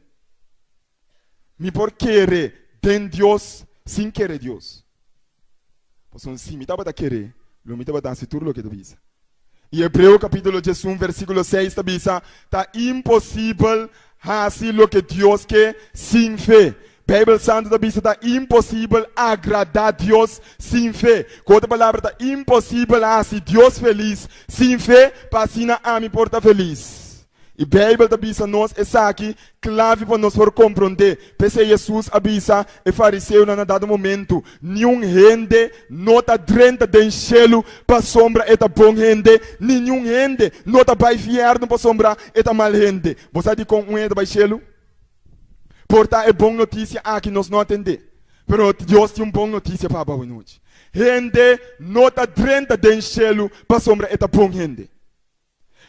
Mi por kere den Dios sin kere Dios. Pasobra si mi tabata ker'é, lo mi tabata hasi tur loke e ta bisa. I Hebreo kapítulo 11 versíkulo 6 ta bisa, Ta imposibel hasi loke Dios ke sin fe. Beibel Santu ta bisa ta imposibel agradá Dios sin fe. Ku otro palabra, ta imposibel hasi Dios felis sin fe pa asina ami por ta felis. I Beibel ta bisa nos esaki klave pa nos por komprondé. P'esei Hesus a bisa e fariseonan na dado momentu, Niun hende no ta drenta den shelu pasobra e ta bon hende, ni niun hende no ta bai fièrnu pasobra e ta mal hende. Bo sa dikon un hende ta bai shelu? Por ta e bon notisia aki nos no a tendé. Pero Dios tin un bon notisia pa bo awenochi. Hende no ta drenta den shelu pasobra e ta bon hende.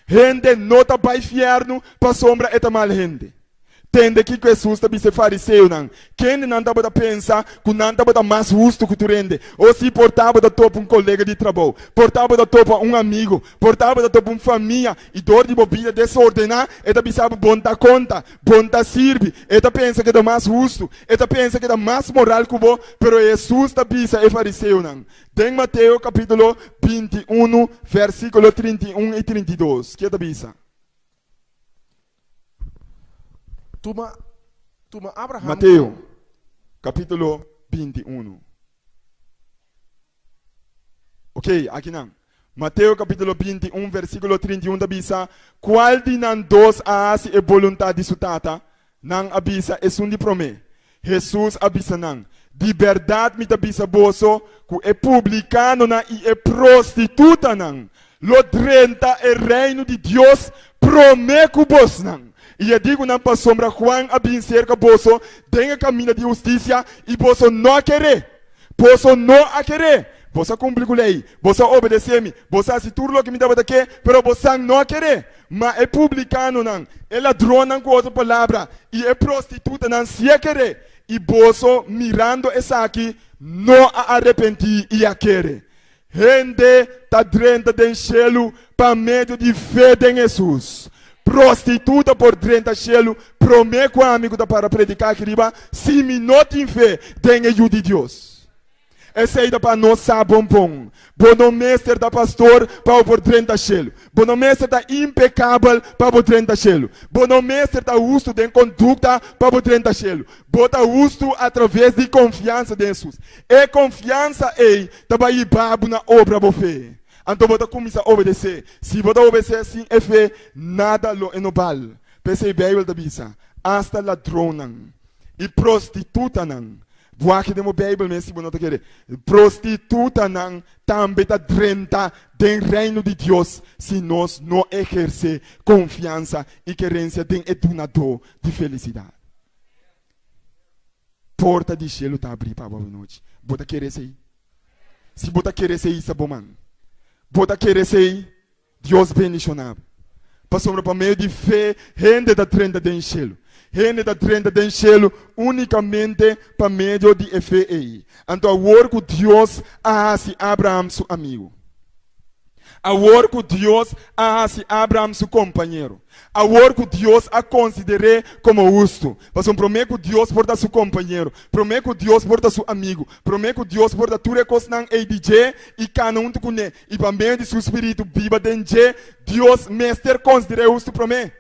Hende no ta bai fièrnu pasobra e ta mal hende. Tende kiko Hesus ta bisa e fariseonan, kendenan tabata pensa ku nan tabata mas hustu ku tur hende. O si por tabata topa un kolega di trabou, por tabata topa un amigu, por tabata topa un famia i dor di bo bida desordená e ta bisa bo bon ta konta, bon ta sirbi. E ta pensa ku e ta mas hustu, e ta pensa ku e ta mas moral ku bo, pero Hesus ta bisa e fariseonan, Den Mateo kapítulo 21, versíkulo 31 i 32, ke ta bisa? Tuma, tuma Abraham. Mateo kapítulo 21. Ok, akinan. Mateo kapítulo 21, versíkulo 31 ta bisa, Kual di nan dos a hasi e boluntat di su tata? Nan a bisa, Esun di promé. Hesus a bisa nan, Di bèrdat mi ta bisa boso ku e publikanonan i e prostitutanan lo drenta e Reino di Dios promé ku bosnan. I e di ku nan, Pasobra Juan a bin serka boso den e kaminda di hustisia i boso no a ker'é. Boso no a ker'é. Boso a kumpli ku lei, boso a obedesé mi, boso a hasi tur loke mi tabata ke, pero bosan no a ker'é. Ma e publikanonan, e ladronnan, ku otro palabra, i e prostitutanan sí a kere, i boso, mirando esaki, no a arepentí i a kere. Hende ta drenta den shelu pa medio di fe den Hesus. Prostituta por drenta shelu promé ku ami ku ta para prediká aki riba si mi no tin fe den e Yu di Dios. Esei ta pa nos sa bon bon. Bo no mester ta pastor pa bo por drenta shelu. Bo no mester ta impekabel pa bo drenta shelu. Bo no mester ta hustu den kondukta pa bo drenta shelu. Bo ta hustu atraves di konfiansa den Hesus. E konfiansa ei ta bai hiba bo na obra bo fe. Anto bo ta kuminsá obedesé. Si bo ta obedesé sin e fe, nada lo e no bal. P'esei Beibel ta bisa, Asta ladronnan i prostitutanan, buaki den bo Beibel mes si bo no ta kere, prostitutanan tambe ta drenta den Reino di Dios si nos no ehersé konfiansa i kerensia den e Dunadó di felisidat. Porta di shelu ta abrí pa bo awenochi. Bo ta kere esei? Si bo ta kere esei, hisa bo man. Bo ta kere esei? Dios bendishoná bo. Pasobra pa medio di fe hende ta drenta den shelu. Hende ta drenta den shelu únikamente pa medio di e fe ei. Anto awor ku Dios a hasi Abraham su amigu, awor ku Dios a hasi Abraham su kompañero, awor ku Dios a konsider'é komo hustu, pasobra promé ku Dios por ta su kompañero, promé ku Dios por ta su amigu, promé ku Dios por ta tur e kosnan ei di dje i kana huntu kuné i pa medio di su spiritu biba den dje, Dios mester konsider'é hustu promé.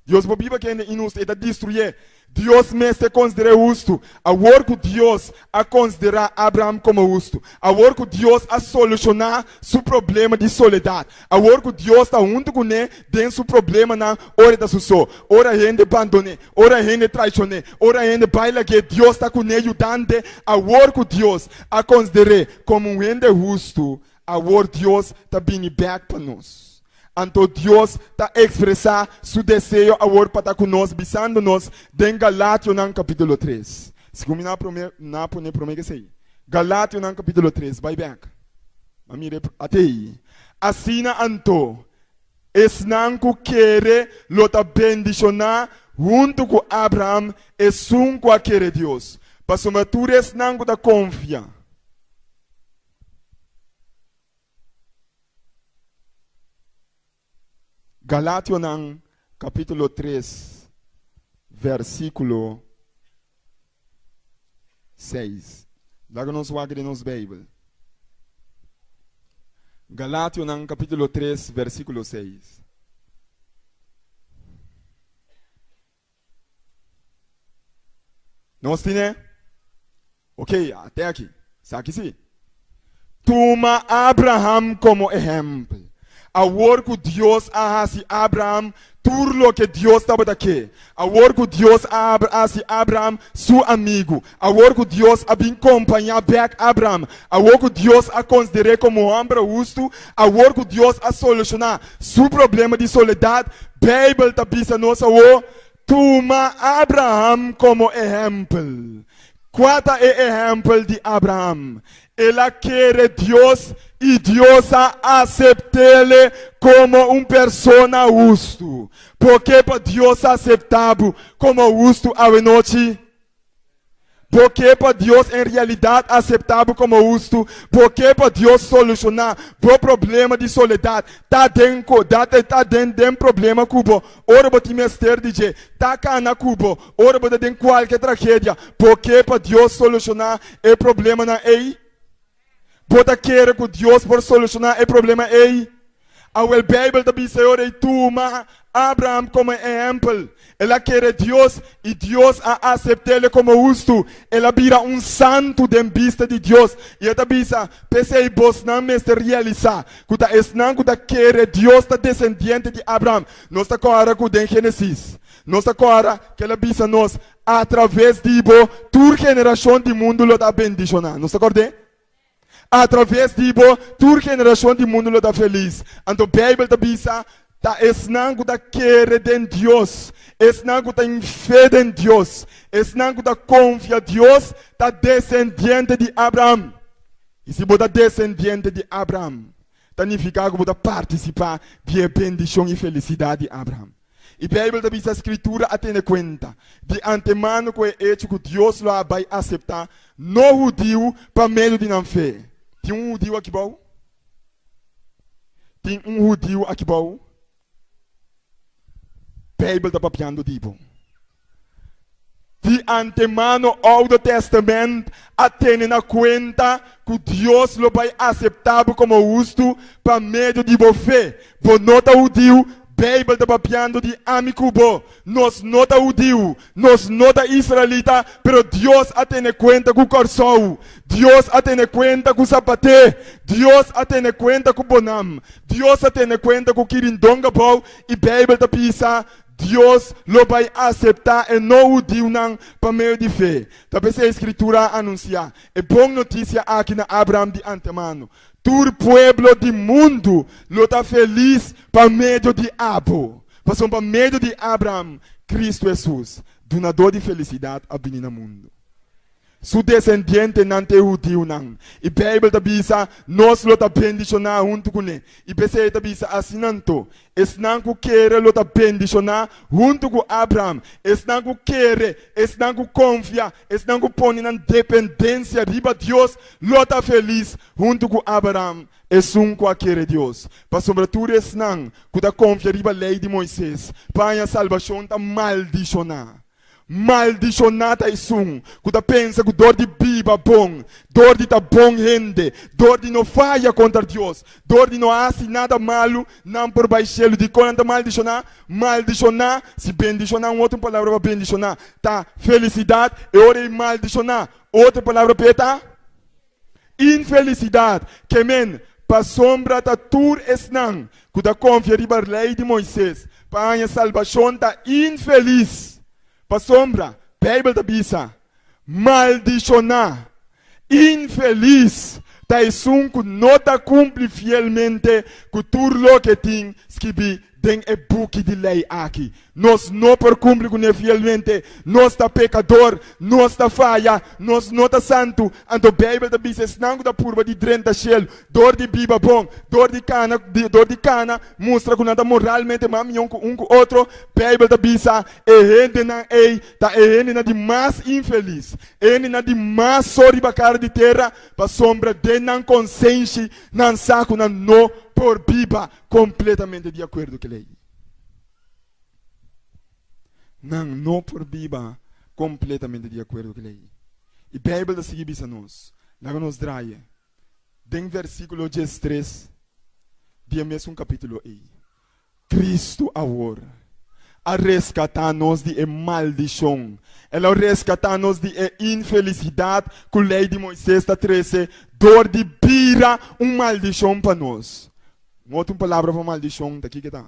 Dios por biba ku hende inhustu, e ta destruyé. Dios mester konsider'é hustu. Awor ku Dios a konsiderá Abraham komo hustu, awor ku Dios a solushoná su problema di soledat, awor ku Dios ta huntu kuné den su problemanan ora e ta su so, ora hende bandon'é, ora hende traishon'é, ora hende bai lag'é, Dios ta kuné yudante. Awor ku Dios a konsider'é komo un hende hustu, awor Dios ta bini bèk pa nos. Anto Dios ta ekspresá su deseo awor pa ta ku nos, bisando nos den Galationan kapítulo tres. Segun mi na promé, na pone promé k'esei. Galationan kapítulo tres, bai bèk. A mira e ate ei. Asina anto, esnan ku kere lo ta bendishoná huntu ku Abraham, esun ku a kere Dios. Pasobra tur esnan ku ta konfia. Galationan kapítulo tres versíkulo seis. Laga nos wak den nos Beibel. Galationan kapítulo tres versíkulo seis. Nos tine? Ok, ate aki. Sa ki si. Tuma Abraham komo ehèmpel. Awor ku Dios a hasi Abraham tur loke Dios tabata ke, awor ku Dios a hasi Abraham su amigu, awor ku Dios a bin kompañá bèk Abraham, awor ku Dios a konsider'é komo hòmber hustu, awor ku Dios a solushoná su problema di soledat, Beibel ta bisa nos awor, Tuma Abraham komo ehèmpel. Kua ta e ehèmpel di Abraham? El a kere Dios i Dios a asept'ele komo un persona hustu. Por ke pa Dios aseptá bo komo hustu awenochi? Bo ke pa Dios en realidat aseptá bo komo hustu? Bo ke pa Dios solushoná bo problema di soledat? Ta den ku ta ta den den problema ku bo ora bo tin mester di dje? Ta kana ku bo ora bo ta den kualke tragedia? Bo ke pa Dios solushoná e problemanan ei? Bo ta kere ku Dios por solushoná e problema ei? Awel, Beibel ta bisa e ora ei, Tuma Abraham komo ehèmpel. El a kere Dios, i Dios a asept'é komo hustu. El a bira un santu den bista di Dios. I e ta bisa, P'esei bosnan mester realisá ku ta esnan ku ta kere Dios ta desendiente di Abraham. Nos ta kòrda ku den Génesis, nos ta kòrda ku el a bisa nos, Atraves di bo, tur generashon di mundu lo ta bendishoná. Nos ta kòrd'é? Atraves di bo, tur generashon di mundu lo ta felis. Anto Beibel ta bisa, Ta esnan ku ta kere den Dios, esnan ku tin fe den Dios, esnan ku ta konfia Dios ta desendiente di Abraham. I si bo ta desendiente di Abraham, ta nifiká ku bo ta partisipá di e bendishon i felisidat di Abraham. I Beibel ta bisa Skritura a tene kuenta di antemano ku e echo ku Dios lo a bai aseptá no hudiu pa medio di nan fe. Tin un hudiu aki bou? Tin un hudiu aki bou? Beibel ta papiando di bo. Di antemano Oude Testament a tene na kuenta ku Dios lo bai aseptá bo komo hustu pa medio di bo fe. Bo no ta hudiu, Beibel ta papiando di ami ku bo. Nos no ta hudiu, nos no ta israelita, pero Dios a tene kuenta ku Kòrsou. Dios a tene kuenta ku Sapaté. Dios a tene kuenta ku Bonam. Dios a tene kuenta ku Kirindongabou i Beibel ta bisa Dios lo bai aseptá e no-hudiunan pa medio di fe. Ta p'esei e Skritura a anunsiá e bon notisia aki na Abraham di antemano, Tur pueblo di mundu lo ta felis pa medio di abo. Pasobra pa medio di Abraham, Kristu Hesus, Dunadó di felisidat, a bini na mundu. Su desendientenan ta e hudiunan. I Beibel ta bisa, Nos lo ta bendishoná huntu kuné. I p'esei e ta bisa asina anto, Esnan ku kere lo ta bendishoná huntu ku Abraham. Esnan ku kere, esnan ku konfia, esnan ku pone nan dependensia riba Dios lo ta felis huntu ku Abraham, esun ku a kere Dios. Pasobra tur esnan ku ta konfia riba Lei di Moises pa haña salbashon ta maldishoná. Maldishoná ta esun ku ta pensa ku dor di biba bon, dor di ta bon hende, dor di no faya kontra Dios, dor di no hasi nada malu, nan por bai shelu. Dikon nan ta maldishoná? Maldishoná, si bendishoná, un otro palabra pa bendishoná ta felisidat, e ora ei maldishoná, otro palabra p'e ta infelisidat. Ke men, pasobra ta tur esnan ku ta konfia riba Lei di Moises pa haña salbashon ta infelis. Pasobra Beibel ta bisa, Maldishoná, infelis ta esun ku no ta kumpli fielmente ku tur loke tin skibí den e buki di lei aki. Nos no por kumpli kuné fielmente. Nos ta pekador, nos ta faya, nos no ta santu. Anto Beibel ta bisa esnan ku ta purba di drenta shelu dor di biba bon, dor di kana, dor di kana mustra ku nan ta moralmente mas mihó ku un ku otro. Beibel ta bisa e hendenan ei ta e hendenan di mas infelis, e hendenan di mas so riba kara di tera, pasobra den nan konsenshi nan sa ku nan no por biba Kompletamente di akuerdo ku e lei. Nan no por biba kompletamente di akuerdo ku e lei. I Beibel ta sigui bisa nos, laga nos draie den versíkulo diestres di e mesun kapítulo ei, Kristu awor a reskatá nos di e maldishon, el a reskatá nos di e infelisidat ku Lei di Moisés ta trese dor di bira un maldishon pa nos. Un otro palabra pa maldishon ta kiko ta?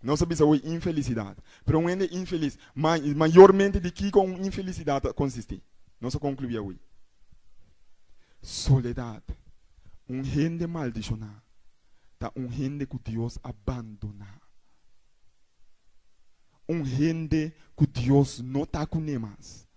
Nos a bisa hoy infelisidat, pero un hende infelis, mayormente di kiko un infelisidat ta konsistí? Nos a konkluí awe. Soledat. Un hende maldishoná ta un hende ku Dios a bandoná. Un hende ku Dios no ta kuné mas.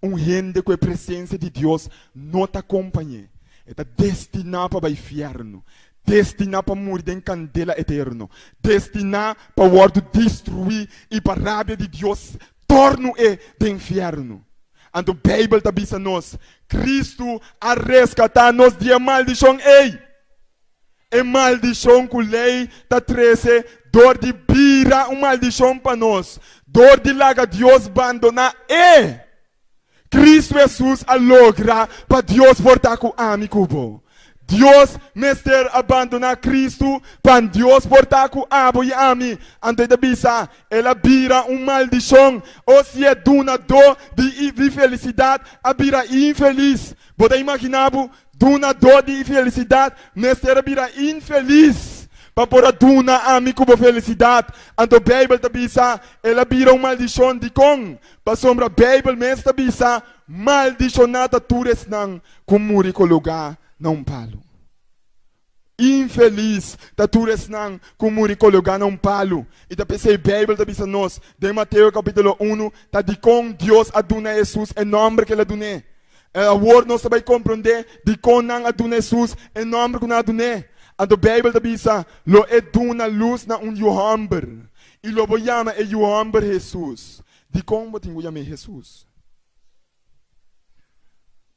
Un hende ku e presensia di Dios no ta kompañ'é. E ta destiná pa bai fièrnu, destiná pa muri den kandela eterno, destiná pa wòrdu destruí i pa rabia di Dios tòrnu e den fièrnu. Anto Beibel ta bisa nos, Kristu a reskatá nos di e maldishon ei. E maldishon ku lei ta trese dor di bira un maldishon pa nos, dor di laga Dios bandoná e. Kristu Hesus a logra pa Dios por ta ku ami ku bo. Dios mester a bandoná Kristu pa Dios por ta ku abo i ami. Anto e ta bisa, El a bira un maldishon. O si e dunadó di felisidat a bira infelis. Bo ta imaginá bo Dunadó di felisidat mester a bira infelis pa por a duna ami ku bo felisidat. Anto Beibel ta bisa, El a bira un maldishon. Dikon? Pasobra Beibel mes ta bisa, Maldishoná ta tur esnan ku muri kologá na un palu. Infelis ta tur esnan ku muri kologá na un palu. I ta p'esei Beibel ta bisa nos den Mateo kapítulo unu ta dikon Dios a duna Hesus e nòmber ku el a dun'é. Awor nos ta bai komprondé dikon nan a duna Hesus e nòmber ku nan a dun'é. Anto Beibel ta bisa, Lo e duna lus na un yu hòmber, i lo bo yama e yu hòmber Hesus. Dikon bo tin ku yam'é Hesus?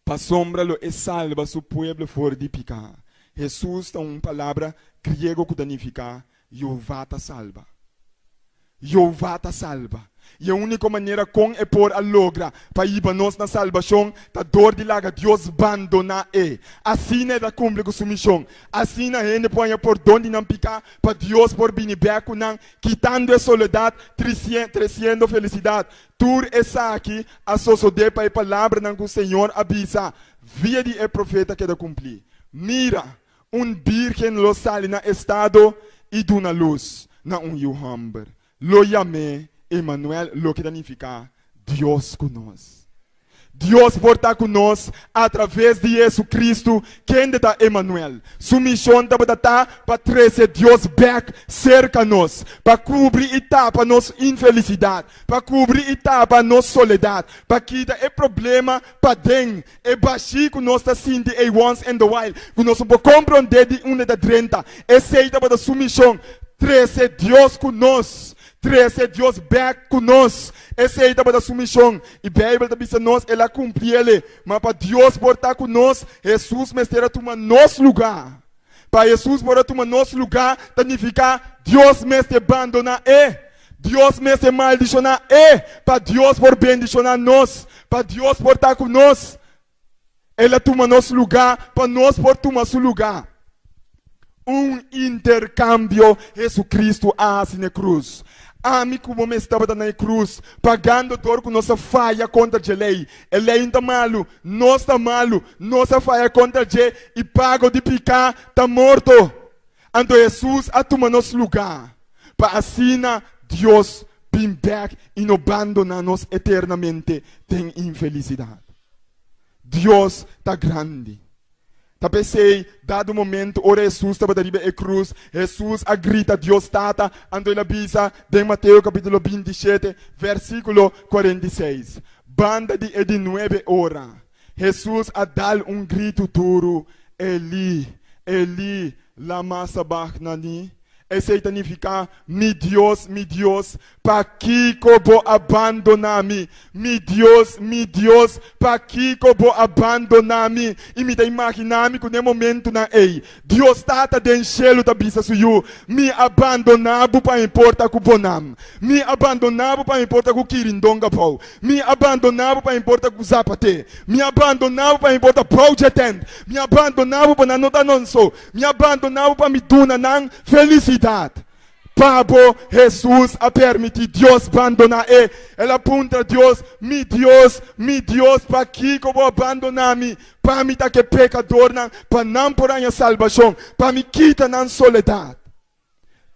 Pasobra lo e salba su pueblo for di piká. Hesus ta un palabra griego ku ta nifiká. Jehová ta salba. Jehová ta salba. I e úniko manera kon e por a logra pa hiba nos na salbashon ta dor di laga Dios bandoná e. Asina e ta kumpli ku su mishon. Asina hende por haña pordon di nan piká pa Dios por bini bèk ku nan, kitando e soledat, tresiendo felisidat. Tur esaki a sosodé pa e palabranan ku Señor a bisa via di e profeta keda kumplí, Mira! Un bírgen lo sali na estado i duna lus na un yu hòmber. Lo yam'é Emanuel, loke ta nifiká Dios ku nos. Dios por ta ku nos atraves di JesuCristu, kende ta Emanuel. Su mishon tabata ta pa trese Dios bèk serka nos, pa kubri i tapa nos infelisidat, pa kubri i tapa nos soledat, pa kita e problema paden, e bashí ku nos ta sinti ei once in the while, ku nos no por komprondé di unda e ta drenta. Esei tabata su mishon, trese Dios ku nos, trese Dios bèk ku nos. Esei tabata su mishon, i Beibel ta bisa nos el a kumpliel. Ma pa Dios por ta ku nos, Hesus mester a tuma nos lugá. Pa Hesus por a tuma nos lugá ta nifiká Dios mester bandoná e. Dios mester maldishoná e pa Dios por bendishoná nos, pa Dios por ta ku nos. El a tuma nos lugá pa nos por tuma su lugá. Un interkambio Hesucristo a hasi na e krus. Ami ku bo mes tabata na e krus, pagando dor ku nos a faya kontra dje lei. E lei no ta malu, nos ta malu, nos a faya kontra dje i pago di piká ta morto. Anto Hesus a tuma nos lugá pa asina Dios bin bèk i no bandoná nos eternamente den infelisidat. Dios ta grandi. Ta p'esei, dado momento ora Hesus tabata riba e krus, Hesus a grita Dios Tata, anto el a bisa den Mateo kapítulo 27, versíkulo 46, Banda di e di nuebe ora, Hesus a dal un gritu duru, Elí, Elí, lama sabachnani? Esei ta nifiká, Mi Dios, mi Dios, pakiko bo a bandoná mi? Mi Dios, mi Dios, pakiko bo a bandoná mi? I mi ta imaginá mi ku den e momentunan ei, Dios Tata den shelu ta bisa su Yu, Mi a bandoná bo pa mi por ta ku bo nan. Mi a bandoná bo pa mi por ta ku Kirindonga bou. Mi a bandoná bo pa mi por ta ku Zapate. Mi a bandoná bo pa mi por ta bou dje tènt. Mi a bandoná bo pa nan no ta nan so. Mi a bandoná bo pa mi duna nan felisidat. Pa bo, Hesus a permití Dios bandoná e. El a puntra Dios, Mi Dios, mi Dios, pakiko bo a bandoná mi? Pa mi ta ku e pekadornan, pa nan por haña salbashon, pa mi kita nan soledat.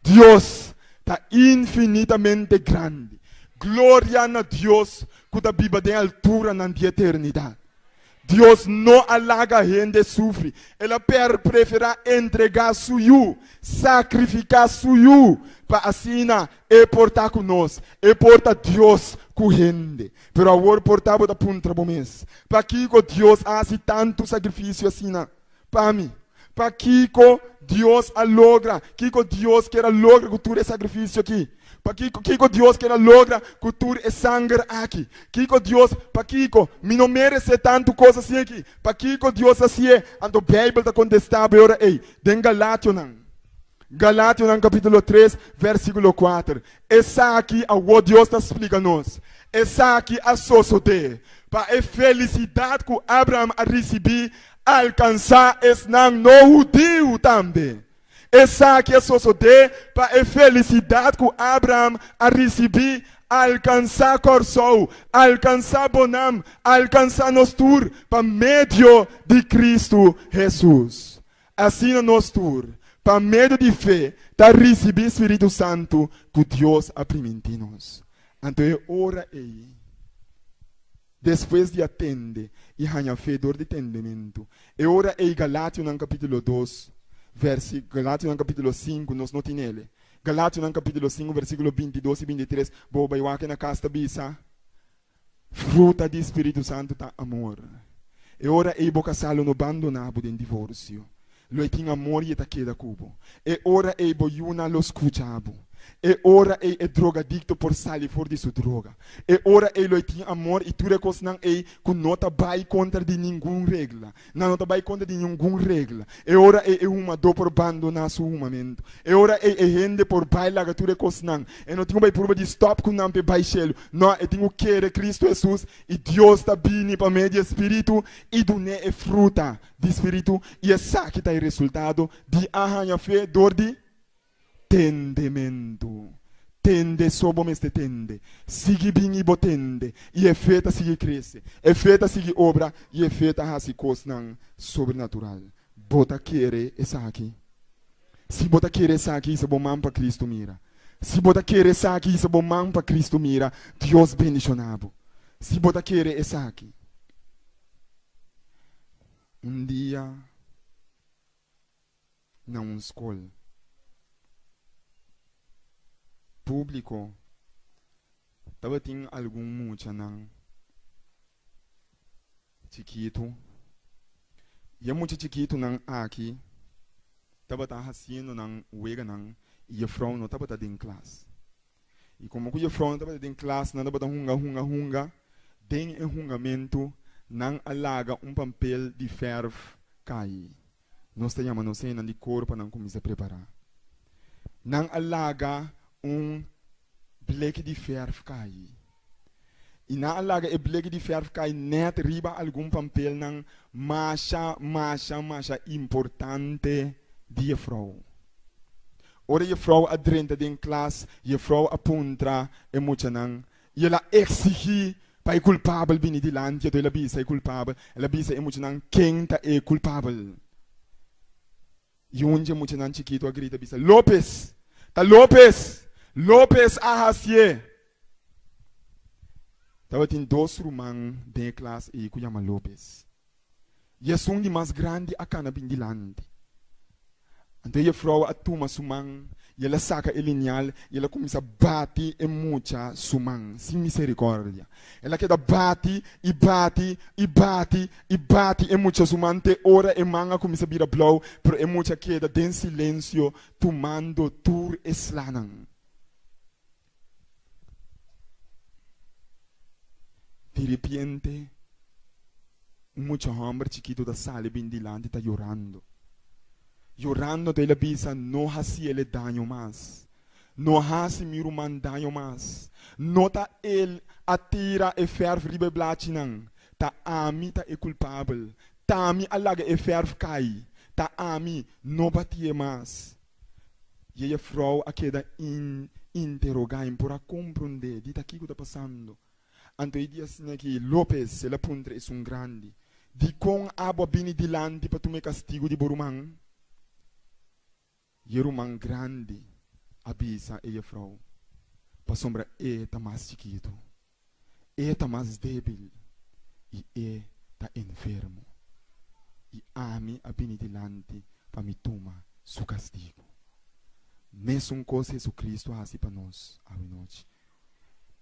Dios ta infinitamente grandi. Gloria na Dios ku ta biba den alturanan di eternidat. Dios no a laga hende sufri. El a preferá entregá su Yu, sakrifiká su Yu, pa asina E por ta ku nos. E por ta Dios ku hende. Pero awor por ta bo ta puntra bo mes, Pakiko Dios a hasi tantu sakrifisio asina pa mi? Pakiko Dios a logra? Kiko Dios kier a logra ku tur e sakrifisio aki? Pakiko, kiko Dios kier a logra ku tur e sanger aki? Kiko Dios, pakiko? Mi no meresé tantu kos asin aki. Pakiko Dios hasié? Anto Beibel ta kontestá bo e ora ei den Galationan. Galationan kapítulo 3, versíkulo 4. Esaki awor Dios ta splika nos. Esaki a sosodé pa e felisidat ku Abraham a risibí alkansá esnan no hudiu tambe. Esaki a sosodé pa e felisidat ku Abraham a risibí alkansá Kòrsou, alkansá bonam, alkansá nos tur pa medio di Kristu Hesus. Asina nos tur, pa medio di fe, ta risibí Spiritu Santu ku Dios a primintí nos. Anto e ora ei, Despues di a tende i haña fe dor di tendementu. E ora ei Galationan kapítulo 2, vèrsi, Galationan kapítulo 5, nos no tin ele. Galationan kapítulo 5, versíkulo 22 i 23, bo bai wak na kas ta bisa, Fruta di Spiritu Santu ta amor. E ora ei bo kasá lo no bandoná bo den divorsio. Lo e tin amor i e ta keda ku bo. E ora ei bo yunan lo skucha bo. E ora ei e drogadikto por sali for di su droga. E ora ei lo e tin amor i tur e kosnan ei ku no ta bai kontra di ningun regla. Nan no ta bai kontra di ningun regla. E ora ei e humadó por bandoná su humamentu. E ora ei e hende por bai laga tur e kosnan. E no tin ku bai purba di stòp ku nan pa e bai shelu. Nò, e tin ku kere Kristu Hesus i Dios ta bini pa medio di e Spiritu i dun'é e fruta di Spiritu i esaki ta e resultado di a haña fe dor di Tendementu. Tende so bo mester tende. Sigui bin i bo tende, i e fe ta sigui krese. E fe ta sigui obra, i e fe ta hasi kosnan sobrenatural. Bo ta kere esaki? Si bo ta kere esaki, hisa bo man pa Kristu mira. Si bo ta kere esaki, hisa bo man pa Kristu mira. Dios bendishoná bo. Si bo ta kere esaki. Un dia. na un skol públiko tabatin algun muchanan chikitu i e mucha chikitunan aki tabata hasiendo nan weganan i jefrou no tabata den klas. I komo ku jefrou no tabata den klas nan tabata hunga hunga hunga den e hungamentu nan a laga un pampel di fèrf kai. Nos ta yama nos hendenan di koro pa nan kuminsá prepará. Nan a laga un bleki di fèrf kai. I nan a laga e bleki di fèrf kai nèt riba algun pampelnan masha, masha, masha importante di jefrou. Ora jefrou a drenta den klas, jefrou a puntra e muchanan I el a eksigí pa e kulpabel bini dilanti, anto el a bisa e kulpabel, el a bisa e muchanan ken ta e kulpabel. I un dje muchanan chikitu a grita bisa, Lopes! Ta Lopes! Lopes a hasié! Tabatin dos ruman den e klas ei ku yama Lopes. I esun di mas grandi a kana bin dilanti. Anto e jefrou a tuma su man i el a saka e linial i el a kuminsá bati e mucha su man sin miserikòrdia. El a keda bati i bati i bati i bati e mucha su man te ora e man a kuminsá bira blou, pero e mucha a keda den silensio tumando tur e slanan. Di repente, un mucha hòmber chikitu ta sali bin dilanti ta yorando. Yorando ta el a bisa, No hasi el e daño mas. No hasi mi ruman daño mas. No ta el a tira e fèrf riba e blachinan. Ta ami ta e kulpabel. T'ami a laga e fèrf kai. Ta ami. No batié mas. I e jefrou a keda interogá i por a komprondé di ta kiko ta pasando. Anto e di asina aki, Lopes, el a puntra esun grandi, dikon abo a bini dilanti pa tuma e kastigu di bo ruman? I e ruman grandi a bisa e jefrou, Pasobra e ta mas chikitu. E ta mas débil i e ta enfermo, i ami a bini dilanti pa mi tuma su kastigu. Mesun kos Hesucristo a hasi pa nos awenochi.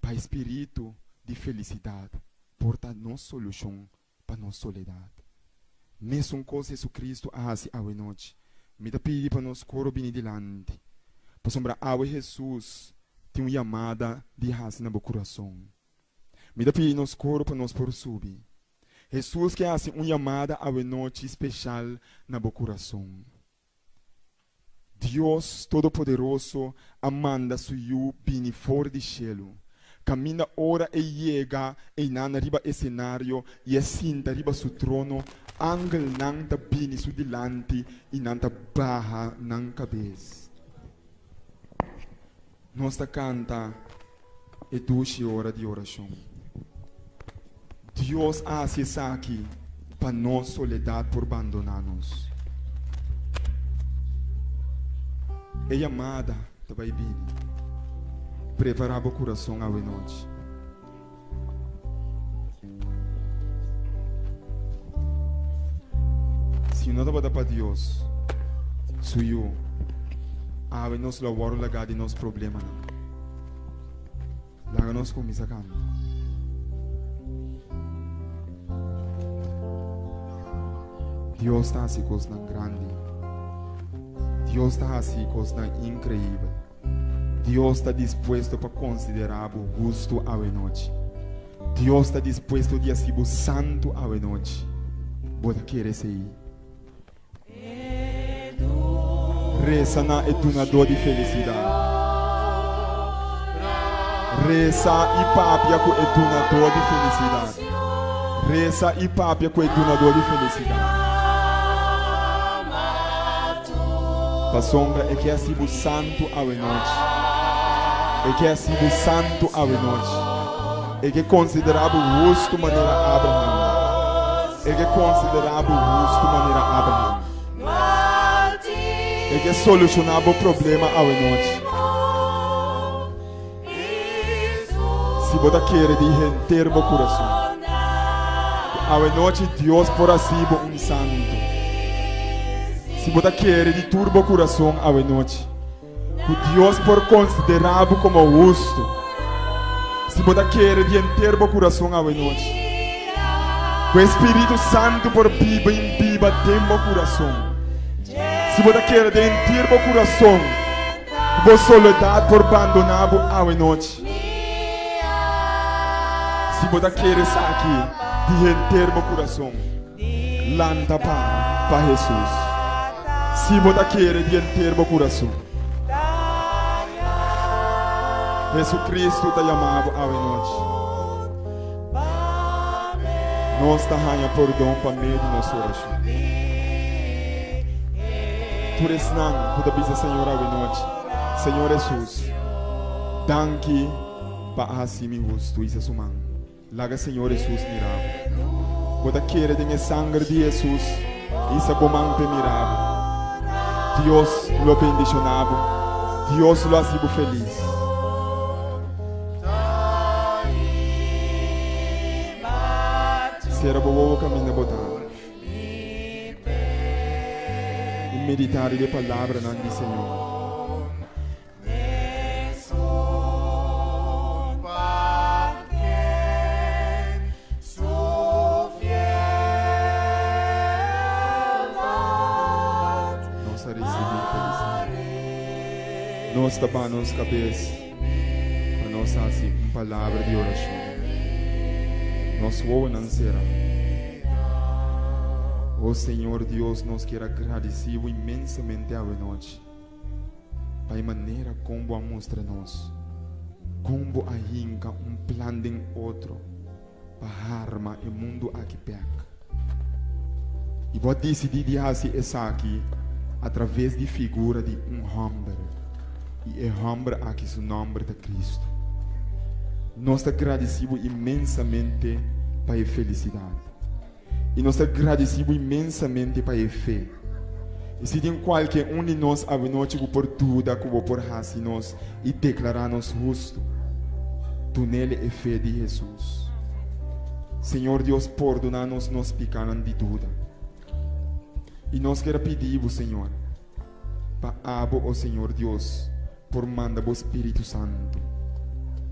Pa e spiritu di felisidat por ta nos solushon pa nos soledat. Mesun kos Hesucristo a hasi awenochi. Mi ta pidi pa nos koro bini dilanti, pasobra awe Hesus tin un yamada di hasi na bo kurason. Mi ta pidi nos koro pa nos por subi. Hesus ke hasi un yamada awenochi speshal na bo kurason. Dios Todopoderoso a manda su Yu bini for di shelu. Kaminda ora e yega einan riba e senario i e sinta riba su trono, angelnan ta bini su dilanti i nan ta baha nan kabes. Nos ta kanta e dushi ora di orashon. Dios a hasi esaki pa nos soledat por bandoná nos. E yamada ta bai bini. Prepará bo kurason awenochi. Si no tabata pa Dios, su Yu, awe nos lo a wòrdu lagá di nos problemanan. Laga nos kuminsá kanta. Dios ta hasi kosnan grandi. Dios ta hasi kosnan inkreibel. Dios ta dispuesto pa konsiderá bo hustu awe nochi. Dios ta dispuesto di hasi bo santu awe nochi. Bo ta kere esei? Resa na e Dunadó di felisidat. Resa i papia ku e Dunadó di felisidat. Resa i papia ku e Dunadó di felisidat. Pasobra e ke hasi bo santu awenochi. E ke hasi bo santu awenochi. E ke konsiderá bo hustu manera Abraham. E ke konsiderá bo hustu manera Abraham. E ke solushoná bo problema awenochi. Si bo ta kere di henter bo kurason ku awenochi Dios por hasi bo un santu. Si bo ta kere di tur bo kurason awenochi ku Dios por konsiderá bo komo hustu. Si bo ta kere di henter bo kurason awenochi ku e Spiritu Santu por biba i biba den bo kurason. Si bo ta kere den henter bo kurason. Ku bo soledat por bandoná bo awe nochi. Si bo ta kere esaki di henter bo kurason, lanta para pa Hesus. Si bo ta kere di henter bo kurason, Hesukristu ta yama bo awe nochi. Nos ta haña pordon pa medio di nos orashon. Tur esnan ku ta bisa Señor awenochi, Señor Hesus, danki pa a hasi mi hustu, hisa su man. Laga Señor Hesus mira bo. Bo ta kere den e sanger di Hesus? Hisa bo man p'e mira bo. Dios lo bendishoná bo. Dios lo hasi bo felis. Sera bo wowo kaminda bo ta i meditá riba e palabranan di Señor. Nos a risibí felisidat. Nos ta baha nos kabes pa nos hasi un palabra di orashon. Nos wowonan sera. O Señor Dios, nos kier a gradisí bo inmensamente awenochi pa e manera kon bo a mustra nos kon bo a hinka un plan den otro pa harma e mundu aki bek. I bo a disidí di hasi esaki atraves di figura di un hòmber, i e hòmber aki su nòmber ta Kristu. Nos ta gradisí bo inmensamente pa e felisidat. I nos ta gradisí bo inmensamente pa e fe. I si tin kualke un di nos awenochi ku por duda ku bo por hasi nos i deklará nos hustu, dunele e fe di Hesus. Señor Dios, pordoná nos nos pikánan di duda. I nos kier a pidi bo, Señor, pa abo, o Señor Dios, por manda bo Spiritu Santu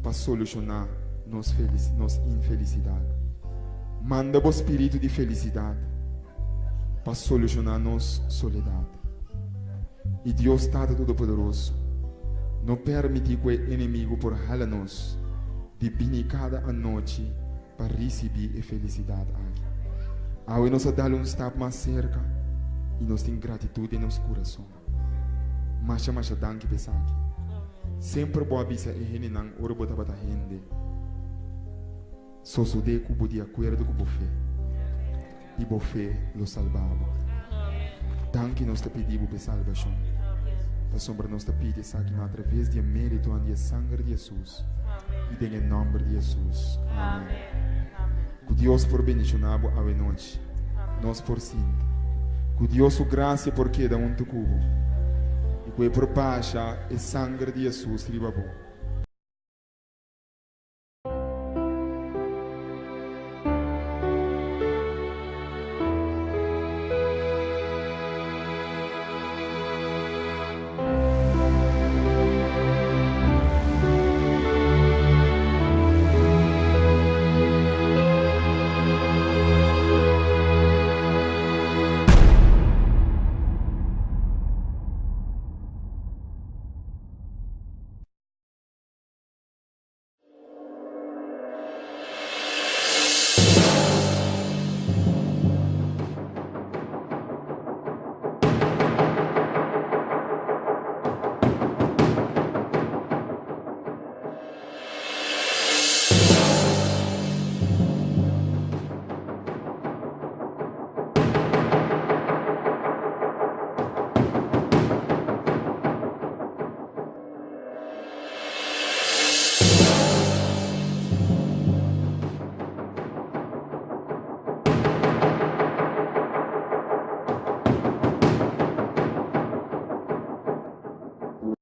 pa solushoná nos nos infelisidat. Manda bo Spiritu di felisidat pa solushoná nos soledat. I Dios Tata Todopoderoso, no permití ku e enemigu por hala nos di bini kada anochi pa risibí e felisidat aki. Awe nos a dal un stap mas serka i nos tin gratitut den nos kurason. Masha masha danki pa esaki. Semper bo a bisa e hendenan ora bo tabata hende, Sosodé ku bo di akuerdo ku bo fe, i bo fe lo salba bo. Danki nos ta pidi bo pa e salbashon, pasobra nos ta pidi esakinan atraves di e méritonan di e sanger di Hesus i den e nòmber di Hesus. Amèn. Ku Dios por bendishoná bo awenochi. Nos por sinti ku Dios su grasia por keda huntu ku bo i ku e por basha e sanger di Hesus riba bo.